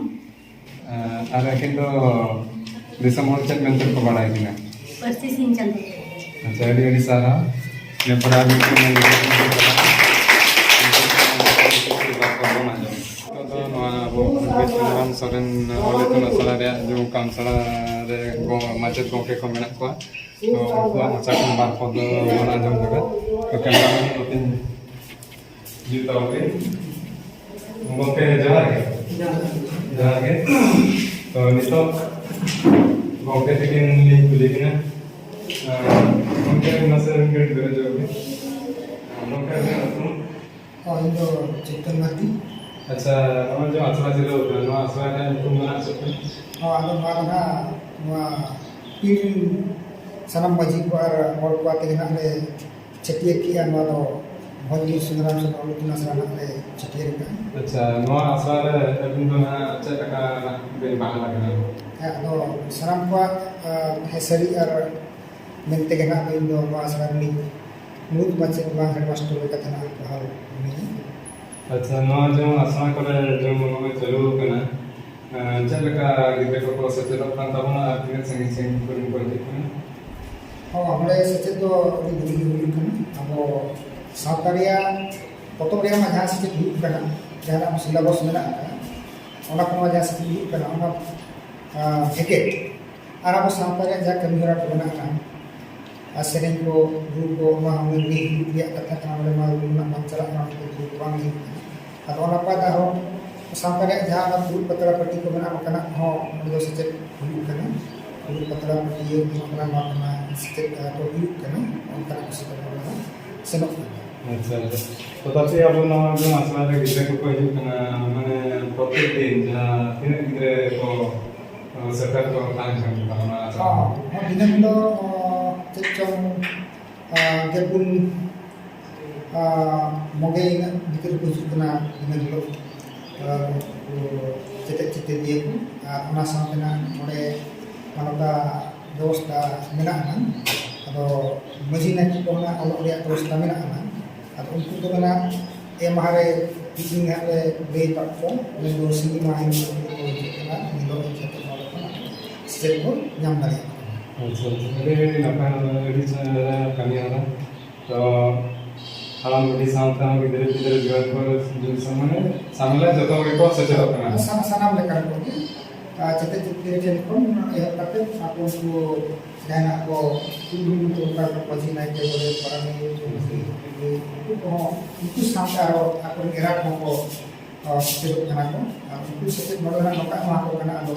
ᱟᱨ ᱟᱹᱠᱤᱱ ᱫᱚ ᱫᱤᱥᱚᱢ ᱦᱚᱲ ᱪᱮᱫ ᱢᱮᱱᱛᱮ ᱠᱚ ᱵᱟᱲᱟᱭ ᱠᱤᱱᱟ? ᱯᱟᱹᱨᱥᱤ ᱥᱤᱧ ᱪᱟᱸᱫᱚ᱾ ᱟᱪᱪᱷᱟ, ᱟᱹᱰᱤ ᱟᱹᱰᱤ ᱥᱟᱨᱦᱟᱣ᱾ ᱤᱱᱟᱹ ᱯᱚᱨᱮ ᱟᱨ ᱢᱤᱫᱴᱮᱱ ᱢᱮᱱ ᱞᱮᱠᱷᱟᱱ ᱱᱤᱛᱚᱜ ᱫᱚ ᱱᱚᱣᱟ ᱟᱵᱚ ᱵᱤᱥᱱᱩᱨᱟᱢ ᱥᱚᱨᱮᱱ ᱚᱞ ᱤᱛᱩᱱ ᱟᱥᱲᱟ ᱨᱮᱭᱟᱜ ᱡᱚ ᱠᱟᱢᱥᱟᱲᱟ ᱨᱮ ᱜᱚ-, ᱢᱟᱪᱮᱫ ᱜᱚᱢᱠᱮ ᱠᱚ ᱢᱮᱱᱟᱜ ᱠᱚᱣᱟ᱾ ᱛᱚ ᱩᱱᱠᱩᱣᱟᱜ ᱢᱚᱪᱟ ᱠᱷᱚᱱ ᱵᱟᱨ ᱯᱚᱫ ᱵᱚᱱ ᱟᱸᱡᱚᱢ ᱞᱮᱜᱟ᱾ ᱛᱚ ᱠᱮᱢᱨᱟᱢᱮᱱ ᱱᱚᱛᱮᱧ ᱡᱩᱛ ᱛᱟᱵᱚᱱ ᱯᱮ᱾ ᱜᱚᱢᱠᱮ, ᱡᱚᱦᱟᱨ ᱜᱮ᱾ ᱡᱚᱦᱟᱨ ᱜᱮ᱾ ᱛᱚ, ᱱᱤᱛᱚᱜ ᱜᱚᱢᱠᱮ ᱛᱟᱹᱠᱤᱱ ᱞᱤᱧ ᱠᱩᱞᱤ ᱠᱤᱱᱟ᱾ ᱟᱨ ᱜᱚᱢᱠᱮ, ᱢᱟᱥᱮ ᱢᱤᱫ ᱜᱷᱟᱹᱲᱤᱡ ᱵᱮᱨᱮᱫ ᱧᱚᱜ ᱵᱤᱱ᱾ ᱜᱚᱢᱠᱮ, ᱟᱹᱵᱤᱱᱟᱜ ᱧᱩᱛᱩᱢ? ᱦᱳᱭ, ᱤᱧ ᱫᱚ ᱪᱮᱛᱚᱱ ᱢᱟᱨᱰᱤ᱾ ᱟᱪᱪᱷᱟ, ᱱᱚᱜᱼᱚᱭ ᱡᱮ ᱟᱥᱲᱟ ᱪᱤᱨᱟᱹᱣ ᱠᱟᱱᱟ, ᱱᱚᱣᱟ ᱟᱥᱲᱟ ᱨᱮᱭᱟᱜ ᱧᱩᱛᱩᱢ ᱫᱚ ᱱᱟᱦᱟᱜ ᱪᱮᱫ ᱠᱟᱱᱟ? ᱦᱚᱸ, ᱟᱫᱚ ᱱᱚᱣᱟ ᱫᱚ ᱱᱟᱦᱟᱜ ᱱᱚᱣᱟ ᱯᱤᱲ ᱨᱮᱱ ᱥᱟᱱᱟᱢ ᱢᱟᱹᱡᱷᱤ ᱠᱚ ᱟᱨ ᱦᱚᱲ ᱠᱚ ᱟᱛᱮ ᱜᱮ ᱱᱟᱦᱟᱜ ᱞᱮ ᱪᱷᱟᱹᱴᱭᱟᱹᱨ ᱠᱮᱜᱼᱟ᱾ ᱱᱚᱣᱟ ᱫᱚ ᱵᱷᱚᱸᱡᱽ ᱵᱤᱨ ᱥᱩᱱᱟᱨᱟᱢ ᱥᱚᱨᱢᱟ ᱚᱞ ᱤᱛᱩᱱ ᱟᱥᱲᱟ ᱱᱟᱦᱟᱜ ᱞᱮ ᱪᱷᱟᱹᱴᱭᱟᱹᱨ ᱠᱟᱜᱼᱟ᱾ ᱟᱪᱪᱷᱟ, ᱱᱚᱣᱟ ᱟᱥᱲᱟ ᱨᱮ ᱟᱹᱵᱤᱱ ᱫᱚ ᱱᱟᱦᱟᱜ ᱪᱮᱫ ᱞᱮᱠᱟ ᱱᱟᱦᱟᱜ ᱵᱤᱱ ᱵᱟᱦᱟᱞ ᱟᱠᱟᱱᱟ? ᱦᱮᱸ, ᱟᱫᱚ ᱥᱟᱱᱟᱢ ᱠᱚᱣᱟᱜ, ᱟ, ᱦᱮᱸ, ᱥᱟᱹᱨᱤ ᱟᱨ ᱢᱮᱱᱛᱮ ᱜᱮ ᱱᱟᱦᱟᱜ ᱤᱧ ᱫᱚ ᱱᱚᱣᱟ ᱟᱥᱲᱟ ᱨᱤᱱᱤᱡ ᱢᱩᱬᱩᱫ ᱢᱟᱪᱮᱫ ᱵᱟᱝ headmaster ᱞᱮᱠᱟᱛᱮ ᱱᱟᱦᱟᱜ ᱵᱟᱦᱟᱞ ᱢᱤᱱᱟᱹᱧᱟ᱾ ᱟᱪᱪᱷᱟ, ᱱᱚᱣᱟ ᱡᱮᱢᱚᱱ ᱟᱥᱲᱟ ᱠᱚᱨᱮ ᱡᱮᱢᱚᱱ ᱱᱚᱜᱼᱚᱭ ᱪᱟᱹᱞᱩ ᱟᱠᱟᱱᱟ, ᱮᱸ, ᱪᱮᱫ ᱞᱮᱠᱟ ᱜᱤᱫᱽᱨᱟᱹ ᱠᱚᱠᱚ ᱥᱮᱪᱮᱫᱚᱜ ᱠᱟᱱ ᱛᱟᱵᱚᱱᱟ ᱟᱨ ᱛᱤᱱᱟᱹᱜ ᱥᱟᱺᱜᱤᱧ ᱥᱟᱺᱜᱤᱧ ᱠᱚᱨᱮᱱ ᱠᱚ ᱦᱤᱡᱩᱜ ᱠᱟᱱᱟ? ᱦᱚᱸ, ᱱᱚᱰᱮ ᱥᱮᱪᱮᱫ ᱫᱚ ᱟᱹᱰᱤ ᱵᱷᱟᱹᱜᱤ ᱜᱮ ᱦᱩᱭᱩᱜ ᱠᱟᱱᱟ᱾ ᱟᱵᱚ ᱥᱟᱶᱛᱟ ᱨᱮᱭᱟᱜ ᱯᱚᱛᱚᱵ ᱨᱮᱭᱟᱜ ᱢᱟ ᱡᱟᱦᱟᱸ ᱥᱮᱪᱮᱫ ᱦᱩᱭᱩᱜ ᱠᱟᱱᱟ, ᱡᱟᱦᱟᱸ ᱟᱵᱚ syllabus ᱢᱮᱱᱟᱜ ᱟᱠᱟᱫᱟ, ᱚᱱᱟ ᱠᱚᱢᱟ ᱡᱟᱦᱟᱸ ᱥᱮᱪᱮᱫ ᱦᱩᱭᱩᱜ ᱠᱟᱱᱟ, ᱚᱱᱟ, ᱟᱸ, ᱵᱷᱮᱜᱮᱫ ᱟᱨ ᱟᱵᱚ ᱥᱟᱶᱛᱟ ᱨᱮᱭᱟᱜ ᱡᱟᱦᱟᱸ ᱠᱟᱹᱢᱤ ᱦᱚᱨᱟ ᱠᱚ ᱢᱮᱱᱟᱜ ᱟᱠᱟᱫᱟ, ᱟᱨ ᱥᱮᱨᱮᱧ ᱠᱚ, ᱨᱩ ᱠᱚ, ᱚᱱᱟ ᱦᱚᱸ ᱢᱤᱫ ᱦᱩᱭᱩᱜ ᱨᱮᱭᱟᱜ ᱠᱟᱛᱷᱟ ᱠᱟᱱᱟ, ᱚᱸᱰᱮ ᱢᱟ ᱨᱩ ᱨᱮᱱᱟᱜ ᱵᱟᱝ ᱪᱟᱞᱟᱜ ᱠᱟᱱᱟ, ᱚᱸᱰᱮ ᱫᱚ ᱨᱩ ᱠᱚ ᱵᱟᱝ ᱦᱩᱭᱩᱜ ᱠᱟᱱᱟ᱾ ᱟᱫᱚ ᱚᱱᱟ ᱵᱟᱫ ᱟᱨᱦᱚᱸ ᱥᱟᱶᱛᱟ ᱨᱮᱭᱟᱜ ᱡᱟᱦᱟᱸ ᱚᱱᱟ ᱯᱷᱩᱲᱩᱜ ᱯᱟᱛᱲᱟ ᱯᱟᱹᱴᱤ ᱠᱚ ᱢᱮᱱᱟᱜᱼᱟ, ᱚᱱᱠᱟᱱᱟᱜ ᱦᱚᱸ ᱚᱸᱰᱮ ᱫᱚ ᱥᱮᱪᱮᱫ ᱦᱩᱭᱩᱜ ᱠᱟᱱᱟ᱾ ᱯᱷᱩᱲᱩᱜ ᱯᱟᱛᱲᱟ ᱯᱟᱹᱴᱤ ᱤᱭᱟᱹ ᱠᱚ ᱱᱚᱣᱟ ᱠᱚᱨᱮᱱᱟᱜ ᱥᱮᱪᱮᱫ, ᱟᱨ ᱠᱚ ᱦᱩᱭᱩᱜ ᱠᱟᱱᱟ, ᱚᱱᱠᱟᱱᱟᱜ ᱠᱚ ᱥᱮᱪᱮᱫ ᱚᱸᱰᱮ ᱦᱚᱸ ᱥᱮᱱᱚᱜ ᱠᱟᱱᱟ᱾ ᱟᱪᱪᱷᱟ, ᱟᱪᱪᱷᱟ᱾ ᱛᱚ, ᱛᱟᱛᱮ ᱟᱵᱚ ᱱᱚᱣᱟ ᱡᱟᱦᱟᱸ ᱟᱥᱲᱟ ᱨᱮ ᱜᱤᱫᱽᱨᱟᱹ ᱠᱚᱠᱚ ᱦᱤᱡᱩᱜ ᱠᱟᱱᱟ, ᱢᱟᱱᱮ, ᱯᱨᱚᱛᱮᱠ ᱫᱤᱱ ᱡᱟᱦᱟᱸ ᱛᱤᱱᱟᱹᱜ ᱜᱤᱫᱽᱨᱟᱹ ᱠᱚ, ᱚ, ᱥᱮᱴᱮᱨ ᱠᱚ ᱛᱟᱦᱮᱱ ᱠᱟᱱ ᱜᱮ ᱛᱟᱵᱚᱱᱟ ᱟᱥᱲᱟ? ᱦᱚᱸ, ᱦᱚᱸ, ᱫᱤᱱᱟᱹᱢ ᱫᱚ, ᱚ, ᱪᱮᱫ ᱪᱚᱝ, ᱟ, ᱜᱮᱞ ᱯᱩᱱ, ᱟ, ᱢᱚᱜᱮ ᱤᱱᱟᱹᱜ ᱵᱷᱤᱛᱤᱨ ᱨᱮᱠᱚ ᱦᱤᱡᱩᱜ ᱠᱟᱱᱟ ᱫᱤᱱᱟᱹᱢ ᱦᱤᱞᱳᱜ᱾ ᱟ, ᱩᱱᱠᱩ ᱪᱮᱛᱮᱫ ᱪᱮᱛᱮᱫᱤᱭᱟᱹ ᱠᱚ, ᱟᱨ ᱚᱱᱟ ᱥᱟᱶᱛᱮ ᱱᱟᱜ ᱱᱚᱰᱮ ᱱᱚᱝᱠᱟ ᱵᱮᱵᱚᱥᱛᱷᱟ ᱢᱮᱱᱟᱜᱼᱟ ᱱᱟᱜ᱾ ᱟᱫᱚ ᱢᱟᱹᱡᱷᱤ ᱱᱟᱭᱠᱮ ᱠᱚ ᱱᱟᱜ ᱚᱞᱚᱜ ᱨᱮᱭᱟᱜ ᱵᱮᱵᱚᱥᱛᱷᱟ ᱢᱮᱱᱟᱜᱼᱟ ᱱᱟᱜ᱾ ᱟᱫᱚ ᱩᱱᱠᱩ ᱫᱚ ᱱᱟᱜ ᱯᱮ ᱢᱟᱦᱟ ᱨᱮ ᱢᱤᱫ ᱫᱤᱱ ᱱᱟᱜ ᱞᱮ ᱞᱟᱹᱭ ᱟᱠᱟᱫ ᱠᱚᱣᱟ, ᱩᱱᱤ ᱫᱚ ᱥᱤᱸᱜᱤ ᱢᱟᱦᱟ ᱦᱤᱞᱳᱜ ᱩᱱᱠᱩ ᱠᱚ ᱦᱤᱡᱩᱜ ᱠᱟᱱᱟ, ᱩᱱ ᱦᱤᱞᱳᱜ ᱦᱮᱡ ᱠᱟᱛᱮ ᱱᱚᱰᱮ ᱠᱷᱚᱱᱟᱜ ᱥᱮᱪᱮᱫ ᱠᱚ ᱧᱟᱢ ᱫᱟᱲᱮᱭᱟᱜᱼᱟ᱾ ᱟᱪᱪᱷᱟ, ᱟᱪᱪᱷᱟ, ᱟᱹᱰᱤ ᱱᱟᱯᱟᱭ, ᱟᱹᱰᱤ ᱪᱮᱦᱨᱟ ᱠᱟᱹᱢᱤ ᱦᱚᱨᱟ᱾ ᱛᱚ ᱦᱟᱲᱟᱢ ᱵᱩᱰᱷᱤ ᱥᱟᱶᱛᱮ ᱦᱚᱸ ᱜᱤᱫᱽᱨᱟᱹ ᱯᱤᱫᱽᱨᱟᱹ ᱡᱩᱣᱟᱹᱱ ᱠᱚ ᱡᱩᱫᱤ ᱥᱟᱢᱟᱝ ᱨᱮ ᱥᱟᱢᱟᱝ ᱨᱮ ᱡᱚᱛᱚ ᱦᱚᱲ ᱜᱮᱠᱚ ᱥᱮᱪᱮᱫᱚᱜ ᱠᱟᱱᱟ᱾ ᱥᱟᱱ-, ᱥᱟᱱᱟᱢ ᱞᱮᱠᱟᱱ ᱠᱚᱜᱮ, ᱟᱨ ᱪᱮᱛᱮᱫ ᱪᱮᱛᱮᱫ ᱴᱷᱮᱱ ᱠᱷᱚᱱ ᱮᱦᱚᱵ ᱠᱟᱛᱮ ᱟᱠᱚ ᱩᱱᱠᱩ ᱡᱟᱦᱟᱱᱟᱜ ᱠᱚ ᱠᱩᱞ ᱦᱩᱭ ᱢᱚᱛᱚ ᱚᱱᱠᱟ ᱠᱚ ᱢᱟᱹᱡᱷᱤ ᱱᱟᱭᱠᱮ ᱜᱚᱰᱮᱛ ᱯᱟᱨᱟᱱᱤᱠ ᱢᱟᱹᱡᱷᱤ ᱩᱱᱠᱩ ᱠᱚᱦᱚᱸ ᱩᱱᱠᱩ ᱥᱟᱶᱛᱮ ᱟᱨᱚ ᱟᱠᱚᱨᱮᱱ ᱮᱨᱟ ᱠᱚᱦᱚᱸ ᱠᱚ, ᱟᱨ, ᱥᱮᱪᱮᱫᱚᱜ ᱠᱟᱱᱟ ᱠᱚ᱾ ᱟᱨ ᱩᱱᱠᱩ ᱥᱮᱪᱮᱫ ᱱᱚᱰᱮ ᱱᱟᱜ ᱱᱚᱝᱠᱟ ᱮᱢᱟ ᱠᱚ ᱠᱟᱱᱟ, ᱟᱫᱚ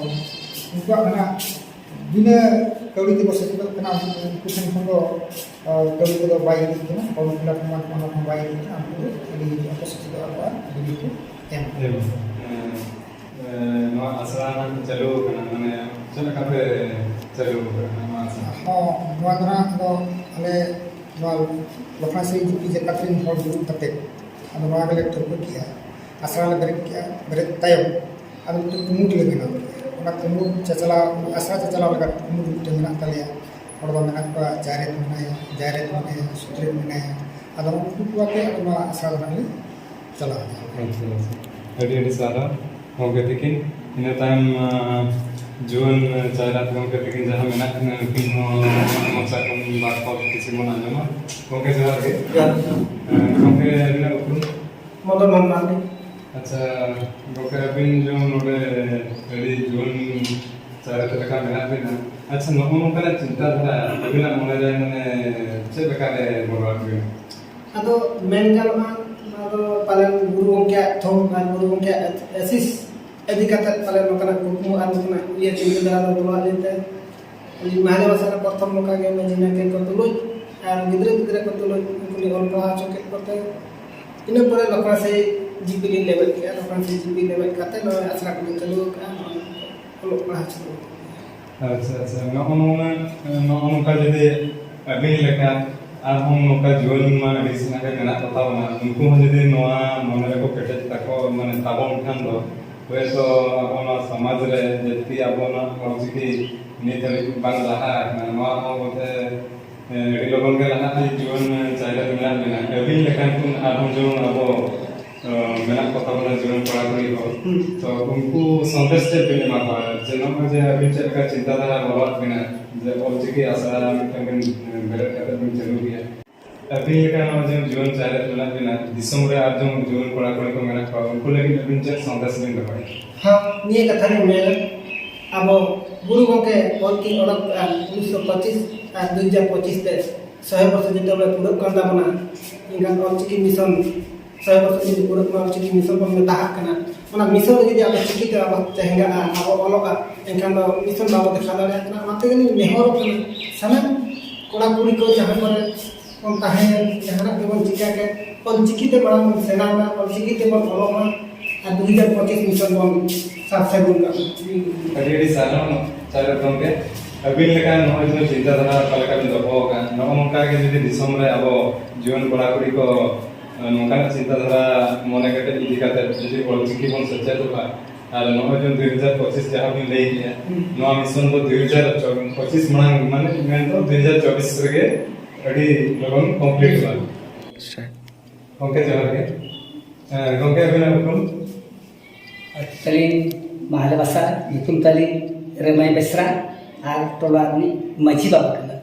ᱩᱱᱠᱩᱣᱟᱜ ᱱᱟᱜ ᱵᱤᱱᱟᱹ ᱠᱟᱹᱣᱰᱤ ᱛᱮᱠᱚ ᱥᱮᱪᱮᱫᱚᱜ ᱠᱟᱱᱟ, ᱩᱱᱠᱩ ᱠᱷᱚᱱ ᱫᱚ ᱠᱟᱹᱣᱰᱤ ᱠᱚᱫᱚ ᱵᱟᱭ ᱤᱫᱤᱜ ᱠᱟᱱᱟ, ᱯᱷᱚᱨᱢ ᱯᱷᱤᱞᱟᱯ ᱮᱢᱟᱱ ᱠᱚ ᱚᱱᱟ ᱠᱚᱦᱚᱸ ᱵᱟᱭ ᱤᱫᱤᱜ ᱠᱟᱱᱟ᱾ ᱩᱱᱠᱩ ᱫᱚ ᱠᱷᱟᱹᱞᱤ ᱦᱤᱡᱩᱜ ᱟᱠᱚ, ᱥᱮᱪᱮᱫᱚᱜ ᱟᱠᱚ ᱟᱨ ᱰᱤᱜᱽᱨᱤ ᱠᱚ ᱮᱢ ᱠᱚᱣᱟ᱾ ᱱᱚᱣᱟ ᱟᱥᱲᱟ ᱪᱟᱹᱞᱩ ᱟᱠᱟᱱᱟ, ᱢᱟᱱᱮ ᱪᱮᱫ ᱞᱮᱠᱟ ᱯᱮ ᱪᱟᱹᱞᱩ ᱟᱠᱟᱫᱟ ᱱᱚᱣᱟ ᱟᱥᱲᱟ? ᱦᱚᱸ, ᱱᱚᱣᱟ ᱫᱚ ᱦᱟᱸᱜ ᱫᱚ ᱟᱞᱮ ᱱᱚᱣᱟ ᱞᱚᱠᱷᱱᱟ ᱥᱮ ᱡᱤᱯᱤ ᱡᱟᱠᱟᱛ ᱨᱮᱱ ᱦᱚᱲ ᱫᱩᱲᱩᱵ ᱠᱟᱛᱮ ᱟᱫᱚ ᱱᱚᱣᱟ ᱜᱮᱞᱮ ᱴᱷᱟᱹᱣᱠᱟᱹ ᱠᱮᱜᱼᱟ᱾ ᱟᱥᱲᱟ ᱞᱮ ᱵᱮᱨᱮᱫ ᱠᱮᱜᱼᱟ, ᱵᱮᱨᱮᱫ ᱛᱟᱭᱚᱢ ᱟᱫᱚ ᱢᱤᱫᱴᱮᱱ ᱠᱩᱢᱩᱴ ᱞᱮ ᱵᱮᱱᱟᱣ ᱠᱮᱜᱼᱟ᱾ ᱚᱱᱟ ᱠᱩᱢᱩᱴ ᱪᱟᱪᱞᱟᱣ, ᱟᱥᱲᱟ ᱪᱟᱪᱞᱟᱣ ᱞᱮᱠᱟ ᱠᱩᱢᱩᱴ ᱢᱤᱫᱴᱮᱱ ᱢᱮᱱᱟᱜ ᱛᱟᱞᱮᱭᱟ᱾ ᱦᱚᱲ ᱫᱚ ᱢᱮᱱᱟᱜ ᱠᱚᱣᱟ, ᱡᱟᱭᱨᱮᱛ ᱢᱮᱱᱟᱭᱟ, ᱡᱟᱭᱨᱮᱛ ᱢᱮᱱᱟᱭᱟ, ᱥᱩᱛᱨᱮᱛ ᱢᱮᱱᱟᱭᱟ᱾ ᱟᱫᱚ ᱩᱱᱠᱩ ᱠᱚ ᱟᱛᱮ ᱟᱫᱚ ᱱᱚᱣᱟ ᱟᱥᱲᱟ ᱫᱚ ᱦᱟᱸᱜ ᱞᱮ ᱪᱟᱞᱟᱣ ᱮᱫᱟ᱾ ᱟᱪᱪᱷᱟ, ᱟᱪᱪᱷᱟ᱾ ᱟᱹᱰᱤ ᱟᱹᱰᱤ ᱥᱟᱨᱦᱟᱣ ᱜᱚᱢᱠᱮ ᱛᱤᱠᱤᱱ᱾ ᱤᱱᱟᱹ ᱛᱟᱭᱚᱢ, ᱟᱸ, ᱡᱩᱣᱟᱹᱱ, ᱟᱸ, ᱪᱟᱭᱨᱟᱛ ᱜᱚᱢᱠᱮ ᱛᱤᱠᱤᱱ ᱡᱟᱦᱟᱸ ᱢᱮᱱᱟᱜ ᱠᱤᱱᱟ, ᱩᱱᱠᱤᱱ ᱦᱚᱸ ᱢᱚᱪᱟ ᱠᱷᱚᱱ ᱵᱟᱨ ᱯᱮ ᱠᱤᱪᱷᱩ ᱵᱚᱱ ᱟᱸᱡᱚᱢᱟ᱾ ᱜᱚᱢᱠᱮ ᱡᱚᱦᱟᱨ ᱜᱮ᱾ ᱡᱚᱦᱟᱨ᱾ ᱟᱸ, ᱜᱚᱢᱠᱮ ᱟᱹᱵᱤᱱᱟᱜ ᱩᱯᱨᱩᱢ? ᱢᱚᱫᱚᱱ ᱢᱳᱦᱚᱱ ᱢᱟᱨᱰᱤ᱾ ᱟᱪᱪᱷᱟ, ᱜᱚᱢᱠᱮ ᱟᱹᱵᱤᱱ ᱡᱮᱢᱚᱱ ᱱᱚᱰᱮ ᱟᱹᱰᱤ ᱡᱩᱣᱟᱹᱱ ᱪᱟᱭᱨᱟᱛ ᱞᱮᱠᱟ ᱢᱮᱱᱟᱜ ᱵᱤᱱᱟ᱾ ᱟᱪᱪᱷᱟ, ᱱᱚᱜᱼᱚ ᱱᱚᱝᱠᱟᱱᱟᱜ ᱪᱤᱱᱛᱟᱹ ᱫᱷᱟᱨᱟ ᱟᱹᱵᱤᱱᱟᱜ ᱢᱚᱱᱮ ᱨᱮ ᱢᱟᱱᱮ ᱪᱮᱫ ᱞᱮᱠᱟ ᱨᱮ ᱵᱚᱞᱚ ᱟᱫ ᱵᱤᱱᱟ? ᱟᱫᱚ ᱢᱮᱱ ᱜᱟᱱᱚᱜᱼᱟ, ᱱᱚᱣᱟ ᱫᱚ ᱯᱟᱞᱮᱱ ᱜᱩᱨᱩ ᱜᱚᱢᱠᱮᱭᱟᱜ ᱛᱷᱩᱢ ᱟᱨ ᱜᱩᱨᱩ ᱜᱚᱢᱠᱮᱭᱟᱜ ᱟᱥᱤᱥ ᱤᱫᱤ ᱠᱟᱛᱮ ᱯᱟᱞᱮᱱ ᱱᱚᱝᱠᱟᱱᱟᱜ ᱠᱩᱠᱢᱩ ᱟᱨ ᱱᱚᱝᱠᱟᱱᱟᱜ ᱩᱭᱦᱟᱹᱨ ᱪᱤᱱᱛᱟᱹ ᱫᱷᱟᱨᱟ ᱫᱚ ᱵᱚᱞᱚ ᱟᱫ ᱞᱤᱧ ᱛᱮ, ᱟᱹᱞᱤᱧ ᱢᱟᱦᱞᱮ ᱵᱟᱥᱟ ᱨᱮ ᱯᱨᱚᱛᱷᱚᱢ ᱱᱚᱝᱠᱟ ᱜᱮ ᱢᱟᱹᱡᱷᱤ ᱱᱟᱭᱠᱮ ᱠᱚ ᱛᱩᱞᱩᱡ ᱟᱨ ᱜᱤᱫᱽᱨᱟᱹ ᱯᱤᱫᱽᱨᱟᱹ ᱠᱚ ᱛᱩᱞᱩᱡ ᱩᱱᱠᱩ ᱞᱤᱧ ᱚᱞ ᱯᱟᱲᱦᱟᱣ ᱦᱚᱪᱚ ᱠᱮᱫ ᱠᱚᱛᱮ, ᱤᱱᱟᱹ ᱯᱚᱨᱮ ᱞᱚᱠᱷᱱᱟ ᱥᱟᱹᱭ ᱡᱤᱯᱤ ᱞᱤᱧ ᱞᱮᱵᱮᱫ ᱠᱮᱜᱼᱟ᱾ ᱞᱚᱠᱷᱱᱟ ᱥᱟᱹᱭ ᱡᱤᱯᱤ ᱞᱮᱵᱮᱫ ᱠᱟᱛᱮ ᱱᱚᱜᱼᱚᱭ ᱟᱥᱲᱟ ᱠᱚᱞᱤᱧ ᱪᱟᱹᱞᱩ ᱟᱠᱟᱫᱼᱟ, ᱱᱚᱜᱼᱚᱭ ᱚᱞᱚᱜ ᱯᱟᱲᱦᱟᱣ ᱪᱟᱹᱞᱩ ᱟᱠᱟᱱᱟ᱾ ᱟᱪᱪᱷᱟ, ᱟᱪᱪᱷᱟ᱾ ᱱᱚᱜᱼᱚ ᱱᱚᱣᱟ, ᱱᱚᱜᱼᱚ ᱱᱚᱝᱠᱟ ᱡᱩᱫᱤ ᱟᱹᱵᱤᱱ ᱞᱮᱠᱟ ᱟᱨᱦᱚᱸ ᱱᱚᱝᱠᱟ ᱡᱩᱣᱟᱹᱱ ᱢᱟ ᱟᱹᱰᱤ ᱥᱮᱬᱟ ᱜᱮ ᱢᱮᱱᱟᱜ ᱠᱚ ᱛᱟᱵᱚᱱᱟ, ᱩᱱᱠᱩ ᱦᱚᱸ ᱡᱩᱫᱤ ᱱᱚᱣᱟ ᱢᱚᱱᱮ ᱨᱮᱠᱚ ᱠᱮᱴᱮᱡ ᱛᱟᱠᱚ, ᱢᱟᱱᱮ ᱛᱟᱵᱚᱱ ᱠᱷᱟᱱ ᱫᱚ, ᱦᱳᱭᱛᱳ ᱟᱵᱚ ᱱᱚᱣᱟ ᱥᱚᱢᱟᱡᱽ ᱨᱮ ᱡᱟᱹᱥᱛᱤ ᱟᱵᱚᱱᱟᱜ ᱚᱞᱪᱤᱠᱤ ᱱᱤᱛ ᱦᱟᱹᱵᱤᱡ ᱵᱟᱝ ᱞᱟᱦᱟ ᱟᱠᱟᱱᱟ, ᱱᱚᱣᱟ ᱦᱚᱸ ᱵᱚᱞᱛᱮ ᱦᱮᱸ, ᱟᱹᱰᱤ ᱞᱚᱜᱚᱱ ᱜᱮ ᱞᱟᱦᱟᱜᱼᱟ᱾ ᱡᱩᱣᱟᱹᱱ ᱪᱟᱭᱨᱟ ᱨᱮ ᱢᱮᱱᱟᱜ ᱵᱮᱱᱟ, ᱟᱹᱵᱤᱱ ᱞᱮᱠᱟᱱ ᱠᱚ ᱟᱨᱦᱚᱸ ᱡᱮᱢᱚᱱ ᱟᱵᱚ, ᱟᱸ, ᱢᱮᱱᱟᱜ ᱠᱚ ᱛᱟᱵᱚᱱᱟ ᱡᱩᱣᱟᱹᱱ ᱠᱚᱲᱟ ᱠᱩᱲᱤ ᱠᱚ᱾ ᱦᱩᱸ᱾ ᱛᱚ ᱩᱱᱠᱩ ᱥᱟᱸᱫᱮᱥ ᱪᱮᱫ ᱵᱤᱱ ᱮᱢᱟ ᱠᱚᱣᱟ? ᱡᱮ ᱱᱚᱜᱼᱚᱭ ᱡᱮ ᱟᱹᱵᱤᱱ ᱪᱮᱫ ᱞᱮᱠᱟ ᱪᱤᱱᱛᱟᱹ ᱫᱷᱟᱨᱟ ᱵᱚᱞᱚᱣᱟᱫ ᱵᱤᱱᱟ, ᱡᱮ ᱚᱞᱪᱤᱠᱤ ᱟᱥᱲᱟ ᱢᱤᱫᱴᱟᱝ ᱵᱤᱱ, ᱟᱸ, ᱵᱮᱨᱮᱫ ᱠᱟᱛᱮ ᱵᱤᱱ ᱪᱟᱹᱞᱩ ᱠᱮᱭᱟ᱾ ᱟᱹᱵᱤᱱ ᱞᱮᱠᱟ ᱱᱚᱜᱼᱚᱭ ᱡᱮ ᱡᱩᱣᱟᱹᱱ ᱪᱟᱭᱨᱟ ᱨᱮ ᱢᱮᱱᱟᱜ ᱵᱤᱱᱟ, ᱫᱤᱥᱚᱢ ᱨᱮ ᱟᱨ ᱡᱮᱢᱚᱱ ᱡᱩᱣᱟᱹᱱ ᱠᱚᱲᱟ ᱠᱩᱲᱤ ᱠᱚ ᱢᱮᱱᱟᱜ ᱠᱚᱣᱟ, ᱩᱱᱠᱩ ᱞᱟᱹᱜᱤᱫ ᱟᱹᱵᱤᱱ ᱪᱮᱫ ᱥᱟᱸᱫᱮᱥ ᱵᱤᱱ ᱫᱚᱦᱚᱭᱟ? ᱦᱮᱸ, ᱱᱤᱭᱟᱹ ᱠᱟᱛᱷᱟ ᱞᱤᱧ ᱢᱮᱱᱟ, ᱟᱵᱚ ᱜᱩᱨᱩ ᱜᱚᱢᱠᱮ ᱚᱞ ᱠᱤᱱ ᱚᱰᱚᱠ ᱠᱮᱫᱼᱟ ᱩᱱᱤᱥᱥᱚ ᱯᱚᱸᱪᱤᱥ ᱟᱨ ᱫᱩ ᱦᱟᱡᱟᱨ ᱯᱚᱸᱪᱤᱥ ᱛᱮ ᱥᱚᱭ ᱵᱚᱨᱥᱚ ᱡᱮᱛᱮ ᱵᱚᱞᱮ ᱯᱩᱨᱟᱹᱜ ᱠᱟᱱ ᱛᱟᱵᱚᱱᱟ, ᱮᱱᱠᱷᱟᱱ ᱚᱞᱪᱤᱠᱤ ᱢᱤᱥᱚᱱ ᱥᱟᱭ ᱵᱚᱪᱷᱚᱨ ᱡᱩᱫᱤ ᱯᱩᱨᱟᱹᱜ ᱢᱟ, ᱪᱤᱠᱤ ᱢᱤᱥᱚᱱ ᱵᱚᱱ ᱢᱮᱛᱟᱜ ᱠᱟᱱᱟ, ᱚᱱᱟ ᱢᱤᱥᱚᱱ ᱨᱮ ᱡᱩᱫᱤ ᱟᱵᱚ ᱪᱤᱠᱤᱛᱮ ᱵᱟᱵᱚ ᱪᱮᱦᱮᱸᱜᱟᱜᱼᱟ, ᱵᱟᱵᱚ ᱚᱞᱚᱜᱼᱟ, ᱮᱱᱠᱷᱟᱱ ᱫᱚ ᱢᱤᱥᱚᱱ ᱵᱟᱵᱚ ᱫᱮᱠᱷᱟᱣ ᱫᱟᱲᱮᱭᱟᱜ ᱠᱟᱱᱟ᱾ ᱚᱱᱟ ᱛᱮᱜᱮ ᱞᱤᱧ ᱱᱮᱦᱚᱨᱚᱜ ᱠᱟᱱᱟ, ᱥᱟᱱᱟᱢ ᱠᱚᱲᱟ ᱠᱩᱲᱤ ᱠᱚ ᱡᱟᱦᱟᱸ ᱠᱚᱨᱮ ᱵᱚᱱ ᱛᱟᱦᱮᱸᱭᱮᱱ, ᱡᱟᱦᱟᱱᱟᱜ ᱜᱮᱵᱚᱱ ᱪᱤᱠᱟᱹ ᱠᱮᱫ, ᱚᱞ ᱪᱤᱠᱤᱛᱮ ᱢᱟᱲᱟᱝ ᱵᱚᱱ ᱥᱮᱬᱟᱭ ᱢᱟ, ᱚᱞ ᱪᱤᱠᱤ ᱛᱮᱵᱚᱱ ᱚᱞᱚᱜ ᱢᱟ, ᱟᱨ ᱫᱩ ᱦᱟᱡᱟᱨ ᱯᱚᱸᱪᱤᱥ ᱢᱤᱥᱚᱱ ᱵᱚᱱ ᱥᱟᱨ ᱥᱟᱹᱜᱩᱱ ᱠᱟᱜ ᱢᱟ᱾ ᱟᱹᱰᱤ ᱟᱹᱰᱤ ᱥᱟᱨᱦᱟᱣ ᱪᱟᱨᱚᱠ ᱜᱚᱢᱠᱮ᱾ ᱟᱹᱵᱤᱱ ᱞᱮᱠᱟᱱ ᱱᱚᱜᱼᱚᱭ ᱡᱮ ᱪᱤᱱᱛᱟᱹ ᱫᱷᱟᱨᱟ ᱚᱠᱟ ᱞᱮᱠᱟ ᱵᱤᱱ ᱫᱚᱦᱚ ᱟᱠᱟᱫ, ᱱᱚᱜᱼᱚ ᱱᱚᱝᱠᱟ ᱜᱮ ᱡᱩᱫᱤ ᱫᱤᱥᱚᱢ ᱨᱮ ᱟᱵᱚ ᱡᱩᱣᱟᱹᱱ ᱠᱚᱲᱟ ᱠᱩᱲᱤ ᱠᱚ, ᱮ, ᱱᱚᱝᱠᱟᱱᱟᱜ ᱪᱤᱱᱛᱟᱹ ᱫᱷᱟᱨᱟ ᱢᱚᱱᱮ ᱠᱮᱴᱮᱡ ᱤᱫᱤ ᱠᱟᱛᱮ ᱡᱩᱫᱤ ᱚᱞ ᱪᱤᱠᱤ ᱵᱚᱱ ᱥᱮᱪᱮᱫᱚᱜᱼᱟ, ᱟᱨ ᱱᱚᱜᱼᱚᱭ ᱡᱮ ᱫᱩ ᱦᱟᱡᱟᱨ ᱯᱚᱸᱪᱤᱥ ᱡᱟᱦᱟᱸ ᱵᱤᱱ ᱞᱟᱹᱭ ᱠᱮᱜᱼᱟ, ᱦᱩᱸ᱾ ᱱᱚᱣᱟ ᱢᱤᱥᱚᱱ ᱫᱚ ᱫᱩ ᱦᱟᱡᱟᱨ ᱯᱚᱸᱪᱤᱥ ᱢᱟᱲᱟᱝ, ᱢᱟᱱᱮ ᱢᱮᱱᱫᱚ ᱫᱩ ᱦᱟᱡᱟᱨ ᱪᱚᱵᱵᱤᱥ ᱨᱮᱜᱮ ᱟᱹᱰᱤ ᱞᱚᱜᱚᱱ ᱠᱚᱢᱯᱞᱤᱴᱚᱜᱼᱟ᱾ ᱟᱪᱪᱷᱟ᱾ ᱜᱚᱢᱠᱮ ᱡᱚᱦᱟᱨ ᱜᱮ᱾ ᱮ, ᱜᱚᱢᱠᱮ ᱟᱹᱵᱤᱱᱟᱜ ᱩᱯᱨᱩᱢ? ᱟᱹᱞᱤᱧ ᱢᱟᱦᱞᱮ ᱵᱟᱥᱟ, ᱧᱩᱛᱩᱢ ᱛᱟᱹᱞᱤᱧ ᱨᱮᱢᱟᱭ ᱵᱮᱥᱨᱟ, ᱟᱨ ᱴᱚᱞᱟ ᱨᱤᱱᱤᱡ ᱢᱟᱹᱡᱷᱤ ᱵᱟᱵᱟ ᱠᱟᱱᱟ᱾